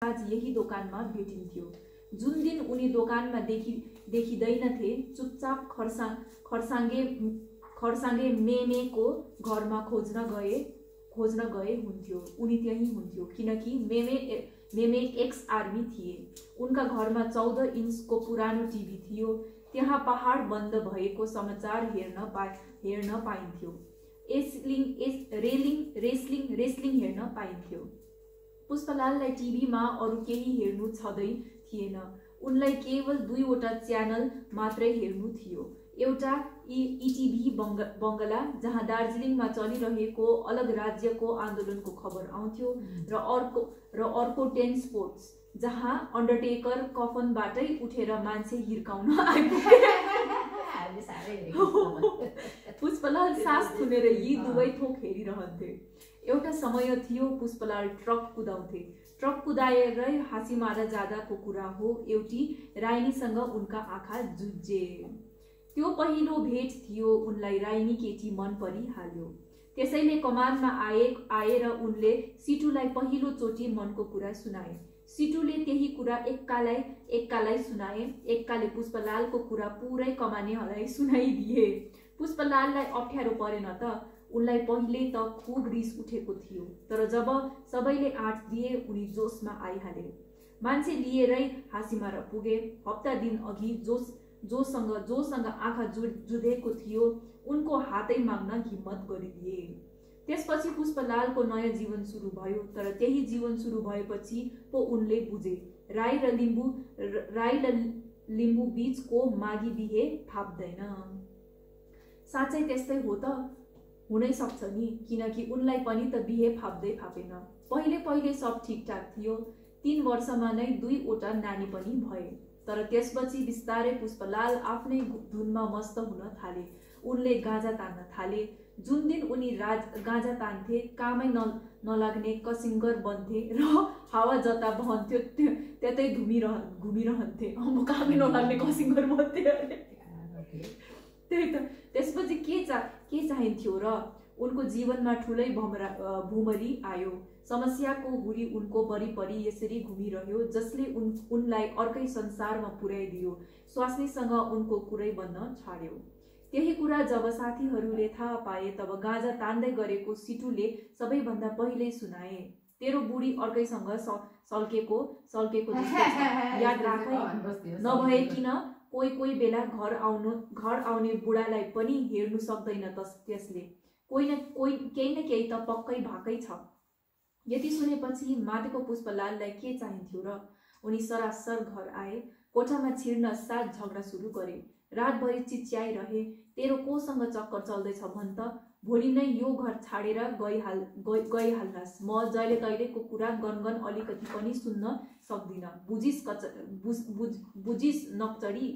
आज यही दोकानमा भेटिन्थ्यो। जुन दिन उनी दोकानमा देखिँदैनथे, चुपचाप खर्साङ्गे मेमेको घरमा खोज्न गए हुन्थ्यो। उनी त्यही हुन्थ्यो किनकि मेमे एक्स आर्मी थिए। उनका घरमा 14 इन्चको पुरानो टिभी थियो। त्यहाँ पहाड बन्द भएको समाचार हेर्न पाइन्थ्यो। रेस्लिङ हेर्न पाइन्थ्यो। पुष्पलाललाई टिभीमा अरू केही हेर्नु छँदै थिएन। उनलाई केवल 2वटा च्यानल मात्रै हेर्नु थियो। एउटा इटिभी बङ्गला, जहाँ दार्जिलिङमा चलिरहेको अलग राज्यको आन्दोलनको खबर आउँथ्यो, र अर्को 10 स्पोर्ट्स, जहाँ अन्डरटेकर कफनबाटै उठेर मान्छे हिर्काउन आइपुगे। पुष्पलाल सास थुनेर यी दुवै थोक हेरिरहन्थे। एउटा समय थियो पुष्पलाल ट्रक कुदाउँथे। ट्रक कुदाएरै हाँसीमारा जाँदाको कुरा हो। एउटी राइनीसँग उनका आँखा जुझे। त्यो पहिलो भेट थियो। उनलाई राइनी केटी मन परिहाल्यो। त्यसैले कमानमा आएर उनले सिटुलाई पहिलो चोटि मनको कुरा सुनाए। सिटुले त्यही कुरा एक्कालाई सुनाए। एक्काले पुष्पलालको कुरा पुरै कमानेहरूलाई सुनाइदिए। पुष्पलाललाई अप्ठ्यारो परेन त। उनलाई पहिले त खुब रिस उठेको थियो, तर जब सबैले आँट दिए उनी जोसमा आइहाले। मान्छे लिएरै हाँसीमारा पुगे। हप्ता दिन अघि जोसँग आँखा जुधेको थियो, उनको हातै माग्न हिम्मत गरिदिए। त्यसपछि पुष्पलालको नयाँ जीवन सुरु भयो। तर त्यही जीवन सुरु भएपछि पो उनले बुझे, राई र लिम्बू बीचको मागी बिहे फाप्दैन। साँच्चै त्यस्तै हो त, हुनै सक्छ नि, किनकि उनलाई पनि त बिहे फापेन। पहिले सब ठिकठाक थियो। 3 वर्षमा नै 2वटा नानी पनि भए। तर त्यसपछि बिस्तारै पुष्पलाल आफ्नै धुनमा मस्त हुन थाले। उनले गाँजा तान्न थाले। जुन दिन उनी गाँजा तान्थे, कामै नलाग्ने कसिङ्गर बन्थे र हावा जता बहन्थ्यो त्यतै घुमिरहन्थे। कामै नलाग्ने कसिङ्गर बन्थे अरे। त्यही त। त्यसपछि के चाहिन्थ्यो र? उनको जीवनमा ठुलै भुमरी आयो। समस्याको हुरी उनको वरिपरि यसरी घुमिरह्यो, जसले उनलाई अर्कै संसारमा पुर्याइदियो। स्वास्नीसँग उनको कुरै बन्न छाड्यो। त्यही कुरा जब साथीहरूले थाहा पाए, तब गाँजा तान्दै गरेको सिटुले सबैभन्दा पहिले सुनाए, तेरो बुढी अर्कैसँग सल्केको याद राखै। नभएकिन कोही बेला घर आउने बुढालाई पनि हेर्नु सक्दैन त्यसले। केही न केही त पक्कै भाकै छ। यति सुनेपछि मातेको पुष्पलाललाई के चाहिन्थ्यो र? उनी सरासर घर आए। कोठामा छिर्न साथ झगडा सुरु गरे। रातभरि चिच्याइरहे, तेरो कोसँग चक्कर चल्दैछ भन् त? भोलि नै यो घर छाडेर गइहाल्लास्। म जहिले तहिलेको कुरा गनगन अलिकति पनि सुन्न सक्दिन। बुझिस नक्चडी?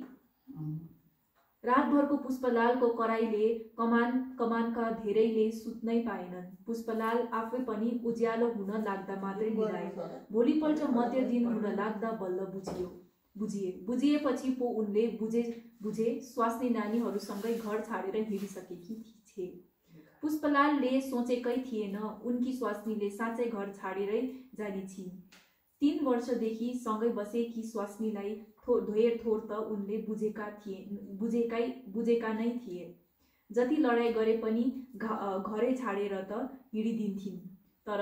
रातभरको पुष्पलालको कराइले कमानका धेरैले सुत्नै पाएनन्। पुष्पलाल आफै पनि उज्यालो हुन लाग्दा मात्रै बिलाए। भोलिपल्ट मध्य दिन हुन लाग्दा बल्ल बुझिएपछि पो उनले बुझे स्वास्नी नानीहरूसँगै घर छाडेर हिँडिसकेकी छे। पुष्पलालले सोचेकै थिएन उनकी स्वास्नीले साँच्चै घर छाडेरै जाने छिन्। 3 वर्षदेखि सँगै बसेकी स्वास्नीलाई धेर थोर त उनले बुझेका नै थिए। जति लडाई गरे पनि घरै छाडेर त हिँडिदिन्थिन्, तर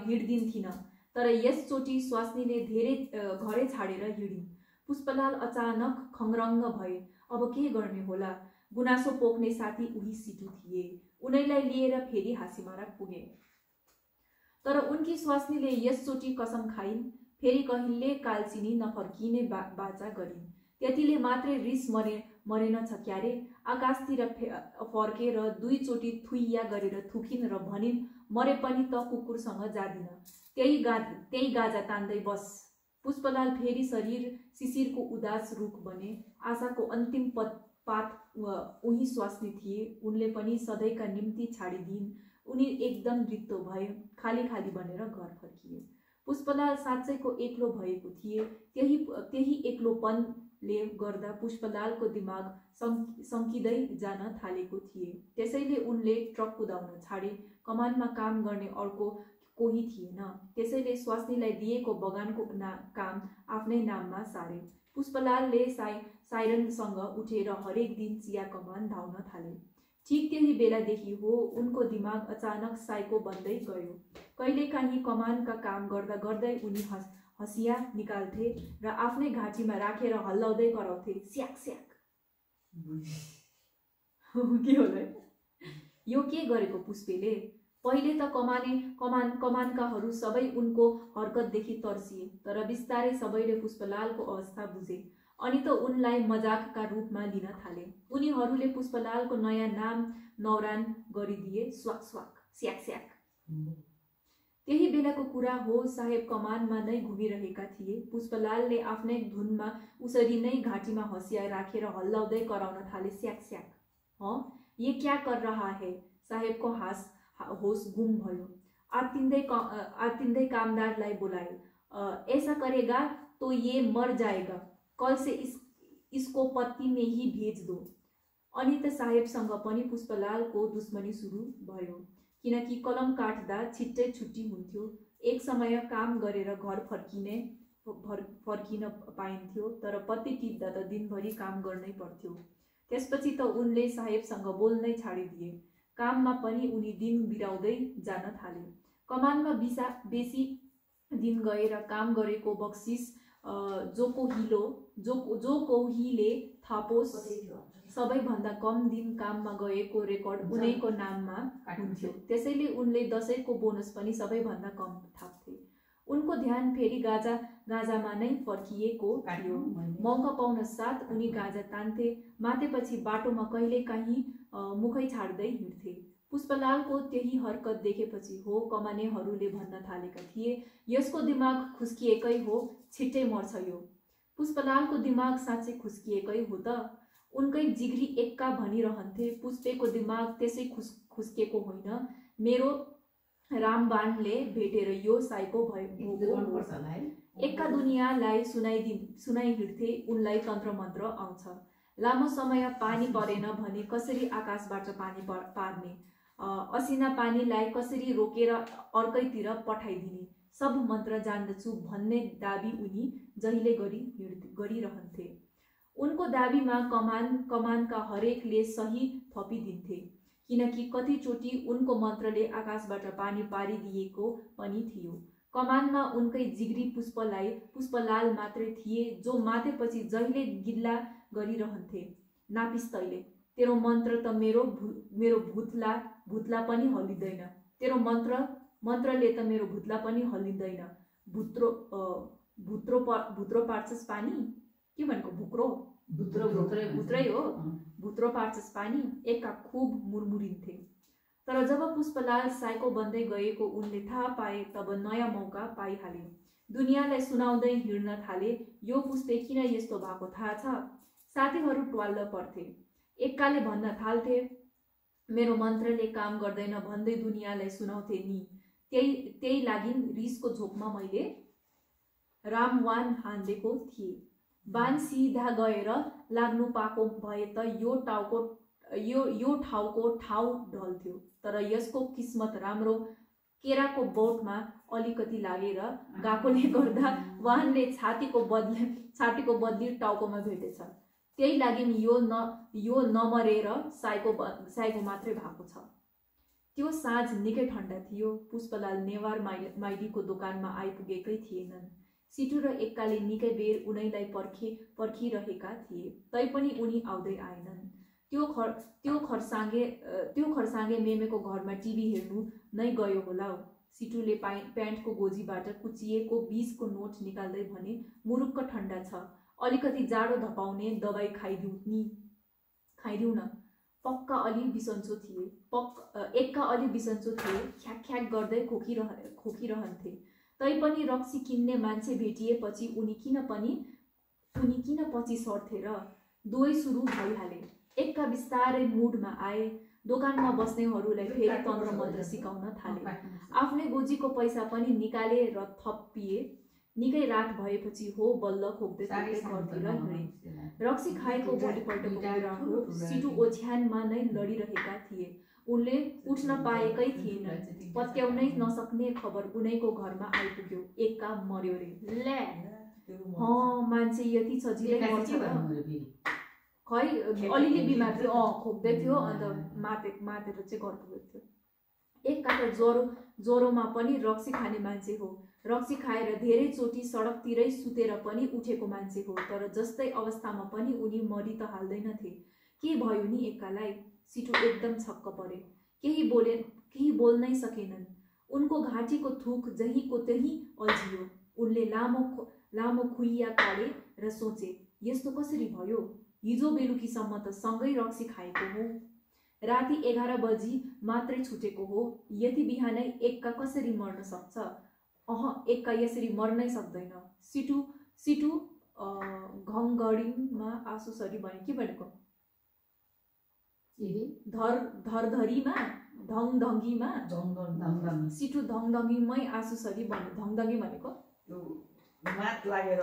हिँड्दिन्थिन। तर यसचोटि स्वास्नीले घरै छाडेर हिँडिन्। पुष्पलाल अचानक खङ्ग्रङ्ग भए। अब के गर्ने होला? गुनासो पोख्ने साथी उही सिटु थिए। उनैलाई लिएर फेरि हाँसीमारा पुगे। तर उनकी स्वास्नीले यसचोटि कसम खाइन्, फेरि कहिले कालचिनी नफर्किने बाचा गरिन्। त्यतिले मात्रै रिस मरेनछ क्यारे? आकाशतिर फर्केर 2 चोटि थुइया गरेर थुकिन् र भनिन्, मरे पनि त कुकुरसँग जादिन। त्यही गाजा तान्दै बस। पुष्पलाल फेरि शिशिरको उदास रुख बने। आशाको अन्तिम पात उही स्वास्नी थिए। उनले पनि सधैँका निम्ति छाडिदिन्। उनी एकदम रित्तो भए। खाली बनेर घर फर्किए। पुष्पलाल साँच्चैको एक्लो भएको थिए। त्यही एक्लोपन ले गर्दा पुष्पलालको दिमाग सङ्किँदै जान थालेको थिए। त्यसैले उनले ट्रक कुदाउन छाडे। कमानमा काम गर्ने अर्को कोही थिएन, त्यसैले स्वास्नीलाई दिएको बगानको काम आफ्नै नाममा सारे। पुष्पलालले साइरनसँग उठेर हरेक दिन चिया कमान धाउन थाले। ठिक त्यही बेलादेखि हो उनको दिमाग अचानक साइको बन्दै गयो। कहिलेकाहीँ कमानका काम गर्दा गर्दै उनी हँसिया निकाल्थे र आफ्नै घाँटीमा राखेर हल्लाउँदै कराउँथे, स्याक स्याक। के होला यो के गरेको पुष्पेले? पहिले त कमानकाहरू सबै उनको हरकतदेखि तर्सिए, तर बिस्तारै सबैले पुष्पलालको अवस्था बुझे अनि त उनलाई मजाकका रूपमा लिन थाले। उनीहरूले पुष्पलालको नयाँ नाम नौरान गरिदिए, स्वाक स्वाक, स्याक स्याक। त्यही बेलाको कुरा हो, साहेब कमानमा नै घुमिरहेका थिए। पुष्पलालले आफ्नै धुनमा उसरी नै घाँटीमा हँसिया राखेर हल्लाउँदै कराउन थाले, स्याक स्याक। हँ, ये क्या कर रहा है? साहेबको होश गुम भयो। आत्तिँदै कामदारलाई बोलाए, ऐसा करेगा तो ये मर जाएगा, कल से इसको पत्ती में ही भेज दो। अनि त साहेबसँग पनि पुष्पलालको दुश्मनी सुरु भयो, किनकि कलम काट्दा छिट्टै छुट्टी हुन्थ्यो। एक समय काम गरेर घर फर्किन पाइन्थ्यो, तर पत्ती टिप्दा त दिनभरि काम गर्नै पर्थ्यो। त्यसपछि त उनले साहेबसँग बोल्नै छाडिदिए। काममा पनि उनी दिन बिराउँदै जान थाले। कमानमा बेसी दिन गएर काम गरेको बक्सिस जो कोहीले थापोस्, सबैभन्दा कम दिन काममा गएको रेकर्ड उनैको नाममा हुन्थ्यो। त्यसैले उनले दशैंको बोनस पनि सबैभन्दा कम थाप्थे। उनको ध्यान फेरि गाजामा नै फर्किएको थियो। मौका पाउन साथ उनी गाजा तान्थे, मातेपछि बाटोमा कहिलेकाहीँ मुखै छाड्दै हिँड्थे। पुष्पलालको त्यही हरकत देखेपछि हो कमानेहरूले भन्न थालेका थिए, यसको दिमाग खुस्किएकै हो, छिट्टै मर्छ यो। पुष्पलालको दिमाग साँच्चै खुस्किएकै हो त? उनकै जिग्री एक्का भनिरहन्थे, पुष्पेको दिमाग त्यसै खुस्किएको होइन, मेरो रामबाणले भेटेर यो साइको भएको। एक्का दुनियाँलाई सुनाइ हिँड्थे, उनलाई तन्त्रमन्त्र आउँछ। लामो समय पानी परेन भने कसरी आकाशबाट पानी पार्ने, असिना पानीलाई कसरी रोकेर अर्कैतिर पठाइदिने, सब मन्त्र जान्दछु भन्ने दाबी उनी जहिले गरिरहन्थे। उनको दाबीमा कमानका हरेकले सही थपिदिन्थे, किनकि कतिचोटि उनको मन्त्रले आकाशबाट पानी पारिदिएको पनि थियो। कमानमा उनकै जिग्री पुष्पलाल मात्रै थिए, जो मातेपछि जहिले गिल्ला गरिरहन्थे, नापिस तैले, तेरो मन्त्र त मेरो भुत्ला पनि हल्लिँदैन, तेरो मन्त्रले त मेरो भुत्ला पनि हल्लिँदैन, भुत्रो पार्छस् पानी, के भनेको भुत्रै हो, भुत्रो पार्छस् पानी, एक्का खुब मुरमुरिन्थे। तर जब पुष्पलाल साइको बन्दै गएको उनले थाहा पाए, तब नयाँ मौका पाइहाले। दुनियाँलाई सुनाउँदै हिँड्न थाले, यो पुष्पे किन यस्तो भएको थाहा छ? साथीहरू ट्वाल्ल पर्थे। एक्काले भन्न थाल्थे, मेरो मन्त्रले काम गर्दैन भन्दै दुनियाँलाई सुनाउँथे नि। त्यही लागि रिसको झोकमा मैले रामवान हान्देको थिएँ। बान सिधा गएर लाग्नु पाएको भए त यो ठाउँको ठाउँ ढल्थ्यो, तर यसको किस्मत राम्रो, केराको बोटमा अलिकति लागेर गएकोले गर्दा वाहनले छातीको बदली टाउकोमा भेटेछ। त्यही लागि यो नमरेर साइको मात्रै भएको छ। त्यो साँझ निकै ठन्डा थियो। पुष्पलाल नेवार माइलीको दोकानमा आइपुगेकै थिएनन्। सिटु र एक्काले निकै बेर उनैलाई पर्खिरहेका थिए, तैपनि उनी आउँदै आएनन्। त्यो खर्साङ्गे मेमेको घरमा टिभी हेर्नु नै गयो होला। सिटुले प्यान्टको गोजीबाट कुचिएको 20 को नोट निकाल्दै भने, मुरुक्क ठन्डा छ, अलिकति जाडो धपाउने दबाई खाइदिउ न। एक्का अलि बिसन्चो थिए, ख्याक गर्दै खोकिरहन्थे। तैपनि रक्सी किन्ने मान्छे भेटिएपछि उनी किन पछि सर्थे र? दुवै सुरु भइहाले। एक्का बिस्तारै मुडमा आए, दोकानमा बस्नेहरूलाई फेरि तन्त्र मन्त्र सिकाउन थाले। आफ्नै गोजीको पैसा पनि निकाले र थपिए। निकै रात भएपछि हो बल्ल खोक्दै खोक्दै घरतिर हिँडे। रक्सी खाएको भोलिपल्टको कुरा हो। सिटु ओछ्यानमा नै लडिरहेका थिए। उनले उठ्न पाएकै थिएनन्। पत्याउनै नसक्ने खबर उनैको घरमा आइपुग्यो। एक्का मर्यो रे। ले मान्छे यति सजिलै मर्छ र? खै अलिअलि बिमार थियो, खोक्दै थियो, अन्त मातेर चाहिँ घर पुगेको थियो। एक्का त ज्वरोमा पनि रक्सी खाने मान्छे हो। रक्सी खाएर धेरैचोटि सडकतिरै सुतेर पनि उठेको मान्छे हो। तर जस्तै अवस्थामा पनि उनी मरि त हाल्दैनथे। के भयो नि एक्कालाई? सिटु एकदम छक्क परे। केही बोल्नै सकेनन्। उनको घाँटीको थुक जहीँको त्यही अल्झियो। उनले लामो खुइया काडे र सोचे, यस्तो कसरी भयो? हिजो बेलुकीसम्म त सँगै रक्सी खाएको हो। राति 11 बजी मात्रै छुटेको हो। यति बिहानै एक्का कसरी मर्न सक्छ? एक्का यसरी मर्नै सक्दैन। सिटु घङघडीमा आँसुसरी भने। के भनेको? धरधरीमा धङधङ्गीमा सिटु धङधङ्गीमै आँसुसरी भने। धङधङ्गी भनेको मात लागेर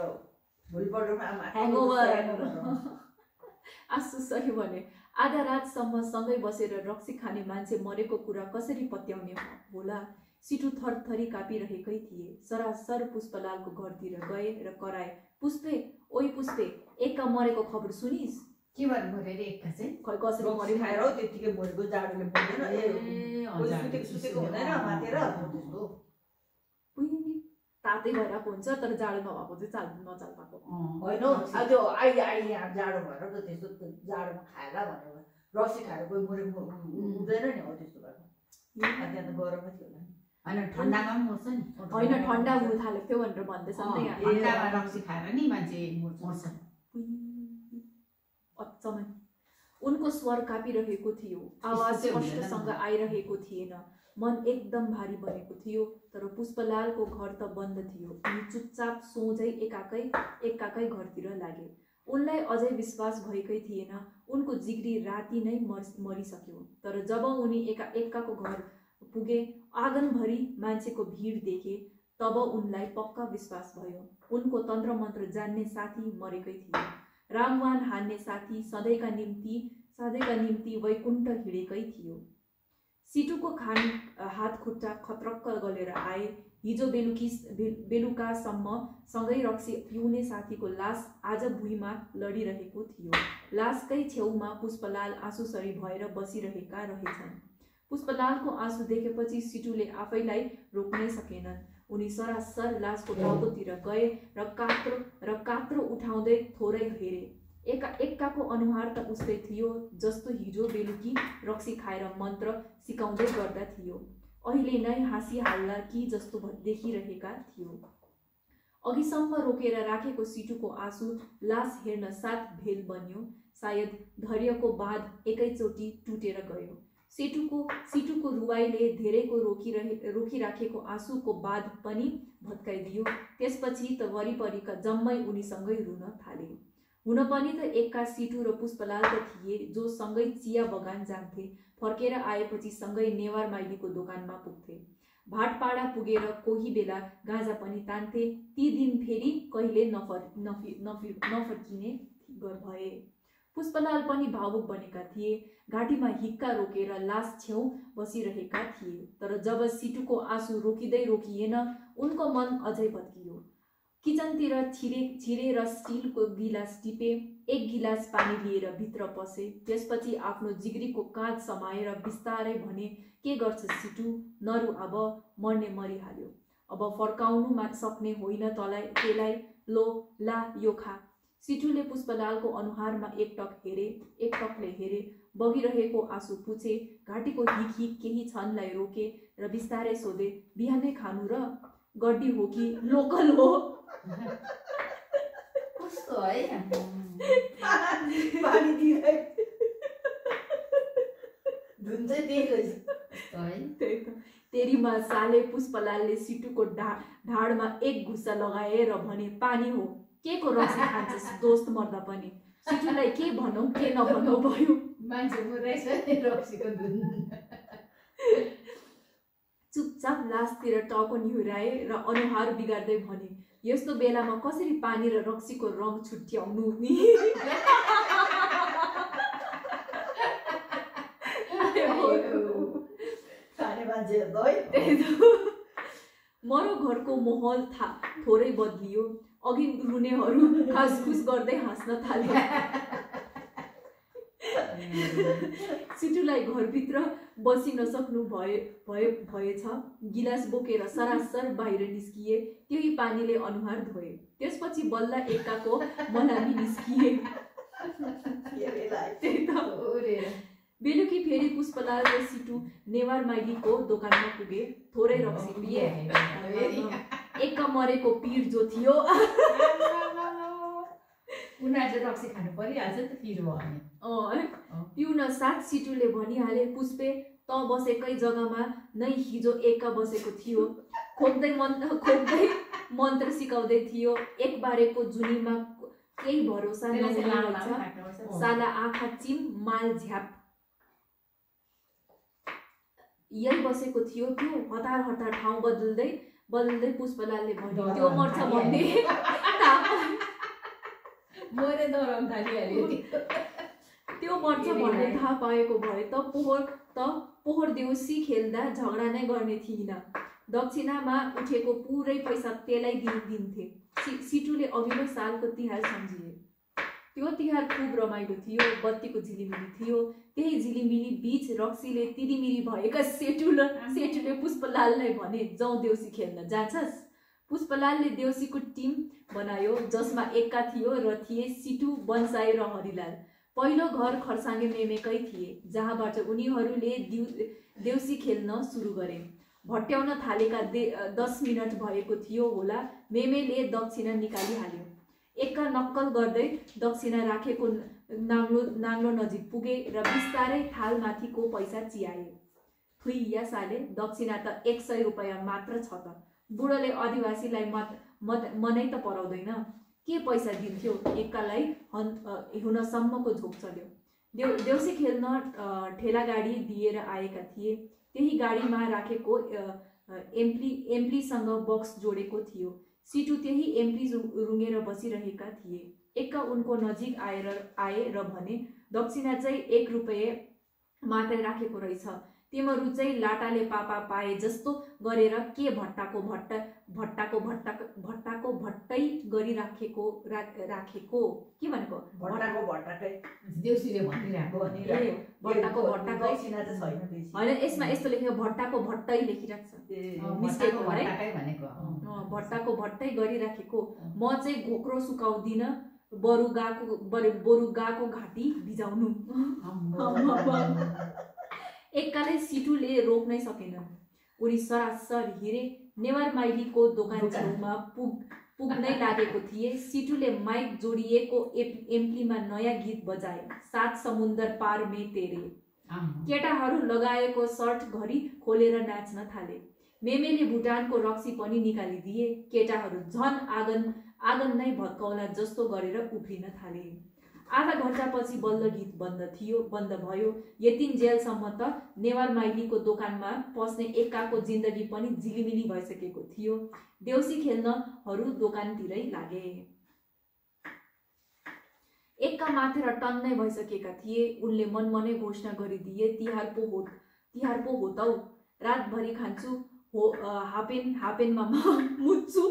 आँसुसरी भने। आधा रातसम्म सँगै बसेर रक्सी खाने मान्छे मरेको कुरा कसरी पत्याउने होला? सिटु थरथरी कापिरहेकै थिए। सरासर पुष्पलालको घरतिर गए र कराए, पुष्पे, ओइ पुष्पे, एक्का मरेको खबर सुनिस्? के भन्नु रे एक्का चाहिँ? खै कसरी मर्यो? खाएर त्यतिकै मरेको, जाडोले मर्दैन, सुतेको हुँदैन मातेर। तातै भइरहेको हुन्छ, तर जाडो नभएको चाहिँ नचाल पाएको होइन। त्यो अहिले जाडो भएर त त्यस्तो जाडोमा खाएर भनेर रक्सी खाएर कोही मरेको हुँदैन नि। हो त्यस्तो भएको त्यहाँ त गरममै थियो होला नि। होइन ठन्डामा पनि मर्छ नि। होइन ठन्डा हुनु थालेको थियो भनेर भन्दैछ नि त यहाँ। ठन्डामा रक्सी खाएर नि मान्छे मर्छ। अचम्मै उनको स्वर कापिरहेको थियो। आवाज स्पष्टसँग आइरहेको थिएन। मन एकदम भारी बनेको थियो। तर पुष्पलालको घर त बन्द थियो। उनी चुपचाप सोझै एक्काकै घरतिर लागे। उनलाई अझै विश्वास भएकै थिएन। उनको जिग्री राति नै मरिसक्यो। तर जब उनी एक्काको घर पुगे, आँगनभरि मान्छेको भिड देखे, तब उनलाई पक्का विश्वास भयो। उनको तन्त्र मन्त्र जान्ने साथी मरेकै थिए। रामवान हान्ने साथी सधैँका निम्ति वैकुण्ठ हिँडेकै थियो। सिटुको हात खुट्टा खत्रक्क गलेर आए। हिजो बेलुकासम्म सँगै रक्सी पिउने साथीको लास आज भुइँमा लडिरहेको थियो। लासकै छेउमा पुष्पलाल आँसुसरी भएर बसिरहेका रहेछन्। पुष्पलालको आँसु देखेपछि सिटुले आफैलाई रोक्नै सकेनन्। उनी सरासर लासको टाउकोतिर गए र कात्रो उठाउँदै थोरै हेरे। एक्काको अनुहार त उस्तै थियो जस्तो हिजो बेलुकी रक्सी खाएर मन्त्र सिकाउँदै गर्दा थियो। अहिले नै हाँसिहाल्ला कि जस्तो देखिरहेका थियो। अघिसम्म रोकेर राखेको सिटुको आँसु लास हेर्न साथ भेल बन्यो। सायद धैर्यको बाँध एकैचोटि टुटेर गयो। सिटुको रुवाईले धेरैको रोकिराखेको आँसुको बाँध पनि भत्काइदियो। त्यसपछि त वरिपरिका जम्मै उनीसँगै रुन थाले। हुन पनि त एक्का, सिटु र पुष्पलाल त थिए जो सँगै चिया बगान जान्थे। फर्केर आएपछि सँगै नेवार माइलीको दोकानमा पुग्थे। भाटपाडा पुगेर कोही बेला गाँजा पनि तान्थे। ती दिन फेरि कहिले नफर्किने भए। पुष्पलाल पनि भावुक बनेका थिए। घाँटीमा हिक्का रोकेर लास छेउ बसिरहेका थिए। तर जब सिटुको आँसु रोकिएन, उनको मन अझै भत्कियो। किचनतिर छिरेर स्टिलको गिलास टिपे। एक गिलास पानी लिएर भित्र पसे। त्यसपछि आफ्नो जिग्रीको काँध समाएर बिस्तारै भने, के गर्छ सिटु? नरु, अब मर्ने मरिहाल्यो। अब फर्काउनु सक्ने होइन त्यसलाई। ला यो खा। सिटुले पुष्पलालको अनुहारमा एकटकले हेरे। बगिरहेको आँसु पुछे। घाँटीको हिक केही क्षणलाई रोके र बिस्तारै सोधे, बिहानै खानु र? गड्डी हो कि लोकल हो? कस्तो है पानी दिए धुन चाहिँ त्यही रहेछ है। तेरीमा साले पुष्पलालले सिटुको ढाडमा एक घुसा लगाएर भने, पानी हो। के को रक्सी खान्छस् दोस्त मर्दा पनि? सिटुलाई के भनौँ के नभनौँ भयो। मान्छे मरेछ रक्सीको धुन। चुपचाप लासतिर टाउको निहुराए र अनुहार बिगार्दै भने, यस्तो बेलामा कसरी पानी र रक्सीको रङ छुट्याउनु नि? मरो घरको माहौल थोरै बदलियो। अघि रुनेहरू खासखुस गर्दै हाँस्न थाले। सिटुलाई घरभित्र बसी नसक्नु भएछ। गिलास बोकेर सरासर बाहिर निस्किए। त्यही पानीले अनुहार धोए। त्यसपछि बल्ल एक्काको मलामी निस्किए। बेलुकी फेरि पुष्पलाल र सिटु नेवार माइलीको दोकानमा पुगे। थोरै रक्सी पिए। एक्का मरेको पीर जो थियो उनीहरूले रक्सी खानु परिहाल्छ त पिर भयो भने। पिउन साथ सिटुले भनिहाले, पुष्पे त बसेकै जग्गामा नै हिजो एक्का बसेको थियो। खोक्दै मन्त्र सिकाउँदै थियो। एक बारेको जुनीमा केही भरोसा नहुन्छ। साला आँखा चिम माल झ्याप। यही बसेको थियो त्यो। हतार हतार ठाउँ बदल्दै पुष्पलालले भन्यो, त्यो मर्छ भन्ने त्यो मर्छ भन्ने थाहा पाएको भए त पोहोर देउसी खेल्दा झगडा नै गर्ने थिइन। दक्षिणामा उठेको पुरै पैसा त्यसलाई दिन्थे। सिटुले अघिल्लो सालको तिहार सम्झिए। त्यो तिहार खुब रमाइलो थियो। बत्तीको झिलिमिली थियो। त्यही झिलिमिली बीच रक्सीले तिरिमिरी भएका सेटुले पुष्पलाललाई भने, जाउँ देउसी खेल्न, जान्छस्? पुष्पलालले देउसीको टिम बनायो जसमा एक्का थियो र थिए सिटु, बन्साई र हरिलाल। पहिलो घर खर्साङे मेमेकै थिए, जहाँबाट उनीहरूले देउसी खेल्न सुरु गरे। भट्याउन थालेका 10 मिनट भएको थियो होला। मेमेले दक्षिणा निकालिहाल्यो। एक्का नक्कल गर्दै दक्षिणा राखेको नाङ्लो नजिक पुगे र बिस्तारै थालमाथिको पैसा चियाए। थुइया साले, दक्षिणा त 100 रुपैयाँ मात्र छ त। बुढोले आदिवासीलाई मनै त पराउँदैन। के पैसा दिन्थ्यो? एक्कालाई हुनसम्मको झोक चल्यो। देउसी खेल्न ठेलागाडी दिएर आएका थिए। त्यही गाडीमा राखेको एम्प्लीसँग बक्स जोडेको थियो। सिटु त्यही एम्प्ली रुँगेर बसिरहेका थिए। एक्का उनको नजिक आए र भने, दक्षिणा चाहिँ 1 रुपैयाँ मात्रै राखेको रहेछ। तिमीहरू चाहिँ लाटाले पापा पाए जस्तो गरेर के भट्टाको भट्टै गरी राखेको के भनेको? भट्टाकै देउसीले भनिरहेको भट्टाको भट्टाकै होइन, यसमा यस्तो लेखेको भट्टाको भट्टै लेखिरहेको छ। मिस्टेक भनेको भट्टाको भट्टै गरिराखेको। म चाहिँ घोक्रो सुकाउँदिन, बरु गाको घाँटी भिजाउनु। एक्काले सिटुले रोक्नै सकेनन्। उनी सरासर हिरे। नेवार माइलीको दोकान छेउमा पुग्नै लागेको थिए। सिटुले माइक जोडिएको एम्प्लीमा नयाँ गीत बजाए, 7 समुन्दर पार में तेरे। केटाहरू लगाएको सर्ट घरि खोलेर नाच्न थाले। मेमेले भुटानको रक्सी पनि निकालिदिए। केटाहरू झन् आँगन नै भत्काउला जस्तो गरेर उफ्रिन थाले। आधा घण्टापछि बल्ल गीत बन्द भयो। यतिन्जेलसम्म त नेवार माइलीको दोकानमा पस्ने एक्काको जिन्दगी पनि झिलिमिली भइसकेको थियो। देउसी खेल्नहरू दोकानतिरै लागे। एक्का माथेर टन्नै भइसकेका थिए। उनले मनमनै घोषणा गरिदिए, तिहार पो हो तौ। रातभरि खान्छु हापेनमा मुच्छु।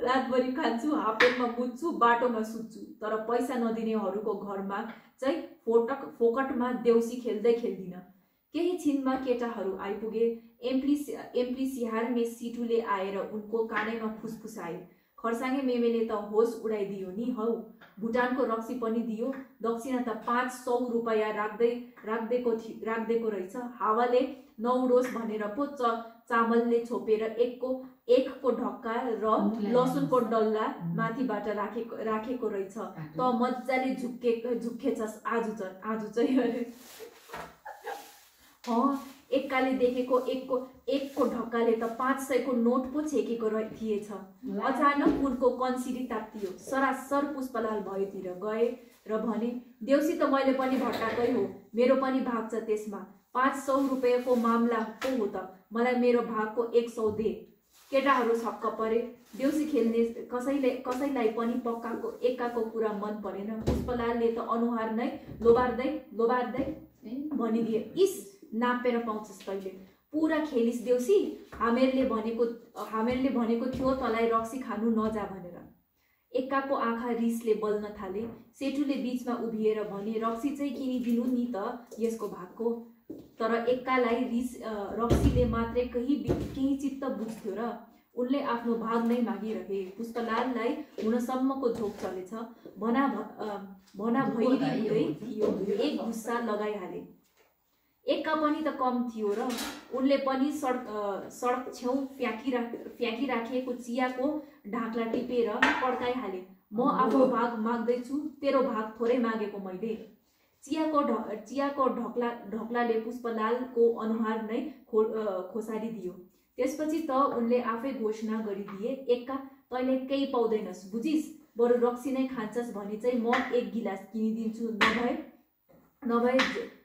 रातभरि खान्छु, हापेनमा मुच्छु, बाटोमा सुत्छु। तर पैसा नदिनेहरूको घरमा चाहिँ फोकटमा देउसी खेल्दै खेल्दिन। केही छिनमा केटाहरू आइपुगे। एम्प्ली सिहार्ने सिटुले आएर उनको कानैमा फुसफुसाए, खर्साङे मेमेले त होस उडाइदियो नि हौ। भुटानको रक्सी पनि दियो। दक्षिणा त 500 रुपैयाँ राख्देको रहेछ। हावाले नउडोस् भनेर पो चामलले छोपेर एकको ढक्का र लसुनको डल्ला माथिबाट राखेको रहेछ। त मजाले झुक्केछस् आज चाहिँ अरे। एक्काले देखेको एकको ढक्काले त 500 को नोट पो छेकेको थिएछ। अचानक उनको कन्सिरी तात्तियो। सरासर पुष्पलाल भएतिर गए र भने, देउसी त मैले पनि भट्टाकै हो, मेरो पनि भाग छ त्यसमा। 500 रुपैयाँको मामला पो हो त, मलाई मेरो भागको 100 दे। केटाहरू छक्क परे। देउसी खेल्ने कसैलाई पनि पक्काको एक्काको कुरा मन परेन। पुष्पलालले त अनुहार नै लोबार्दै भनिदिए, इस नापेर पाउँछस् तैले, पुरा खेलिस देउसी। हामीहरूले भनेको थियो तँलाई रक्सी खानु नजा भनेर। एक्काको आँखा रिसले बल्न थाले। सेठुले बीचमा उभिएर भने, रक्सी चाहिँ किनिदिनु नि त यसको भागको। तर एक्कालाई रक्सीले मात्रै केही चित्त बुझ्थ्यो र उनले आफ्नो भाग नै मागिरहे। पुष्पलाललाई हुनसम्मको झोक चलेछ भना भइदिँदै थियो। एक गुस्सा लगाइहाले। एक्का पनि त कम थियो र उनले पनि सडक छेउ फ्याँकिराखेको चियाको ढाक्ला टिपेर पड्काइहाले। म आफ्नो भाग माग्दैछु, तेरो भाग थोरै मागेको मैले। चियाको ढकलाले पुष्पलालको अनुहार नै खोसारिदियो। त्यसपछि त उनले आफै घोषणा गरिदिए, एक्का तैँले केही पाउँदैनस् बुझिस्, बरु रक्सी नै खान्छस् भने चाहिँ म 1 गिलास किनिदिन्छु, नभए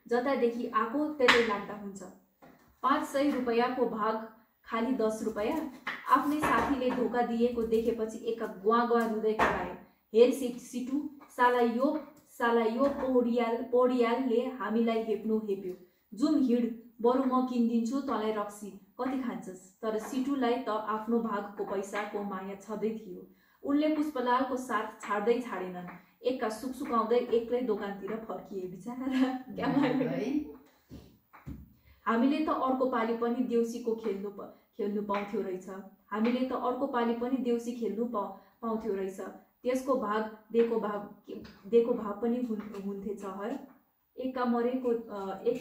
जतादेखि आएको त्यतै लाग्दा हुन्छ। 500 रुपैयाँको भाग खालि 10 रुपैयाँ। आफ्नै साथीले धोका दिएको देखेपछि एक्का ग्वा रुँदै कराए, हेर सिटु, साला यो पौडियालले हामीलाई हेप्यो। जुम हिँड, बरु म किनिदिन्छु तँलाई रक्सी, कति खान्छस्। तर सिटुलाई त आफ्नो भागको पैसाको माया छँदै थियो। उनले पुष्पलालको साथ छाडेनन्। एक्का सुकसुकाउँदै एक्लै दोकानतिर फर्किए। बिचारा हामीले त अर्को पालि पनि देउसीको खेल्नु पाउँथ्यो रहेछ। त्यसको भाग दिएको भाव पनि हुन्थेछ हर। एक्का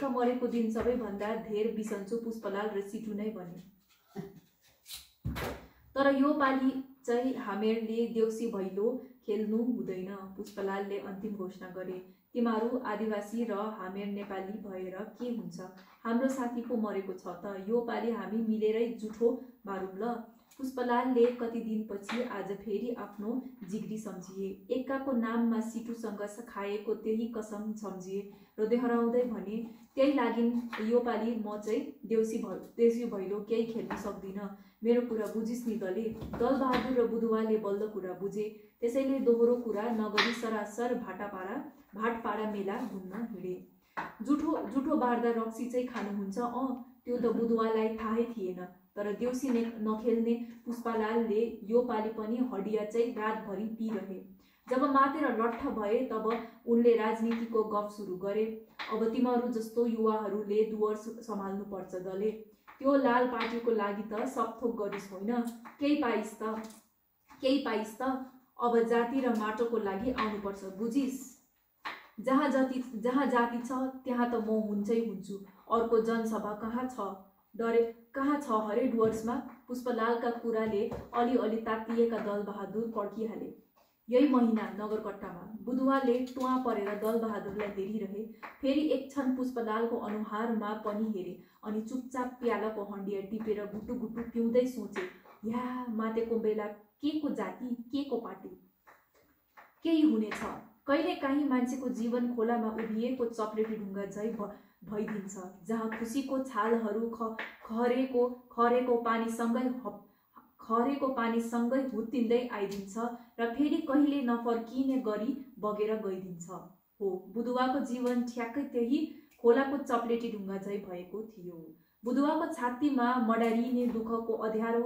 मरेको दिन सबैभन्दा धेर बिसन्चो पुष्पलाल र सिटु नै बने। तर यो पालि चाहिँ हामीहरूले देउसी भैलो खेल्नु हुँदैन, पुष्पलालले अन्तिम घोषणा गरे। तिमीहरू आदिवासी र हामीहरू नेपाली भएर के हुन्छ, हाम्रो साथी पो मरेको छ त, यो पालि हामी मिलेरै जुठो मारौँ ल। पुष्पलालले कति दिनपछि आज फेरि आफ्नो जिग्री सम्झिए। एक्काको नाममा सिटुसँग खाएको त्यही कसम सम्झिए र दोहोऱ्याउँदै भने, त्यही लागि यो पालि म चाहिँ देउसी भैलो केही खेल्न सक्दिनँ। मेरो कुरा बुझिस् नि दले। दलबहादुर र बुधुवाले बल्ल कुरा बुझे। त्यसैले दोहोरो कुरा नगरी सरासर भाटपाडा मेला घुम्न हिँडे। जुठो बार्दा रक्सी चाहिँ खानुहुन्छ, त्यो त बुधुवालाई थाहै थिएन। तर देउसी नखेल्ने पुष्पलालले यो पालि पनि हडिया चाहिँ रातभरि पिरहे। जब मातेर लट्ठ भए तब उनले राजनीतिको गफ सुरु गरे। अब तिमीहरू जस्तो युवाहरूले डुवर्स सम्हाल्नु पर्छ दले। त्यो लाल पार्टीको लागि त सबथोक गरिस् होइन, केही पाइस् त। अब जाति र माटोको लागि आउनुपर्छ बुझिस्। जहाँ जाति छ त्यहाँ त म हुन्छु। अर्को जनसभा कहाँ छ हरे डुवर्समा। पुष्पलालका कुराले अलिअलि तात्तिएका दलबहादुर पड्किहाले। यही महिना नगरकट्टामा। बुधुवाले टुवा परेर दलबहादुरलाई हेरिरहे। फेरि एक क्षण पुष्पलालको अनुहारमा पनि हेरे अनि चुपचाप प्यालाको हन्डिया टिपेर गुटु पिउँदै सोचे, या मातेको बेला के को जाति, के को पार्टी, केही हुनेछ। कहिले काहीँ मान्छेको जीवन खोलामा उभिएको चप्लेटी ढुङ्गा झै भइदिन्छ, जहाँ खुसीको छालहरू खरेको पानीसँगै हुत्तिँदै आइदिन्छ र फेरि कहिले नफर्किने गरी बगेर गइदिन्छ। हो, बुधुवाको जीवन ठ्याक्कै त्यही खोलाको चप्लेटी ढुङ्गा झै भएको थियो। बुधुवाको छातीमा मडारिने दुःखको अँध्यारो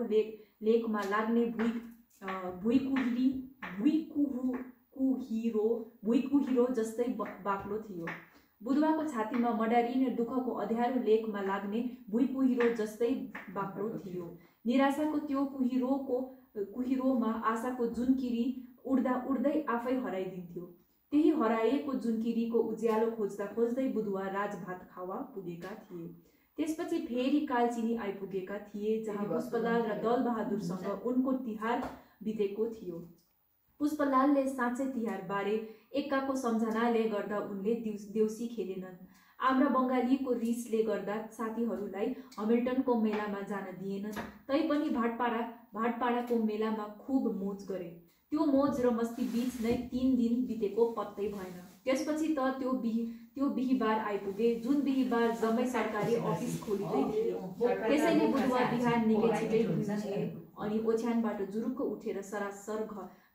लेकमा लाग्ने भुइँकुहिरो जस्तै बाक्लो थियो। बुधुवाको छातीमा मडारिने दुःखको अँध्यारो लेकमा लाग्ने भुइँकुहिरो जस्तै बाक्लो थियो। निराशाको त्यो कुहिरोमा आशाको जुनकिरी उड्दै आफै हराइदिन्थ्यो। त्यही हराएको जुनकिरीको उज्यालो खोज्दै बुधुवा राजभात खावा पुगेका थिए। त्यसपछि फेरि कालचिनी आइपुगेका थिए, जहाँ पुष्पलाल र दलबहादुरसँग उनको तिहार बितेको थियो। पुष्पलालले साँच्चै तिहार बारे एक्काको सम्झनाले गर्दा उनले देउसी खेलेनन्। आम्रा बङ्गालीको रिसले गर्दा साथीहरूलाई हमिल्टनको मेलामा जान दिएनन्। तैपनि भाटपाडाको मेलामा खुब मोज गरे। त्यो मोज र मस्ती बीच नै 3 दिन बितेको पत्तै भएन। त्यसपछि त त्यो बिहीबार आइपुगे जुन बिहीबार जम्मै सरकारी अफिस खोलिँदै थियो। त्यसैले बुधबार बिहान निकै छिटै बुझिए अनि ओछ्यानबाट जुरुक्क उठेर सरासर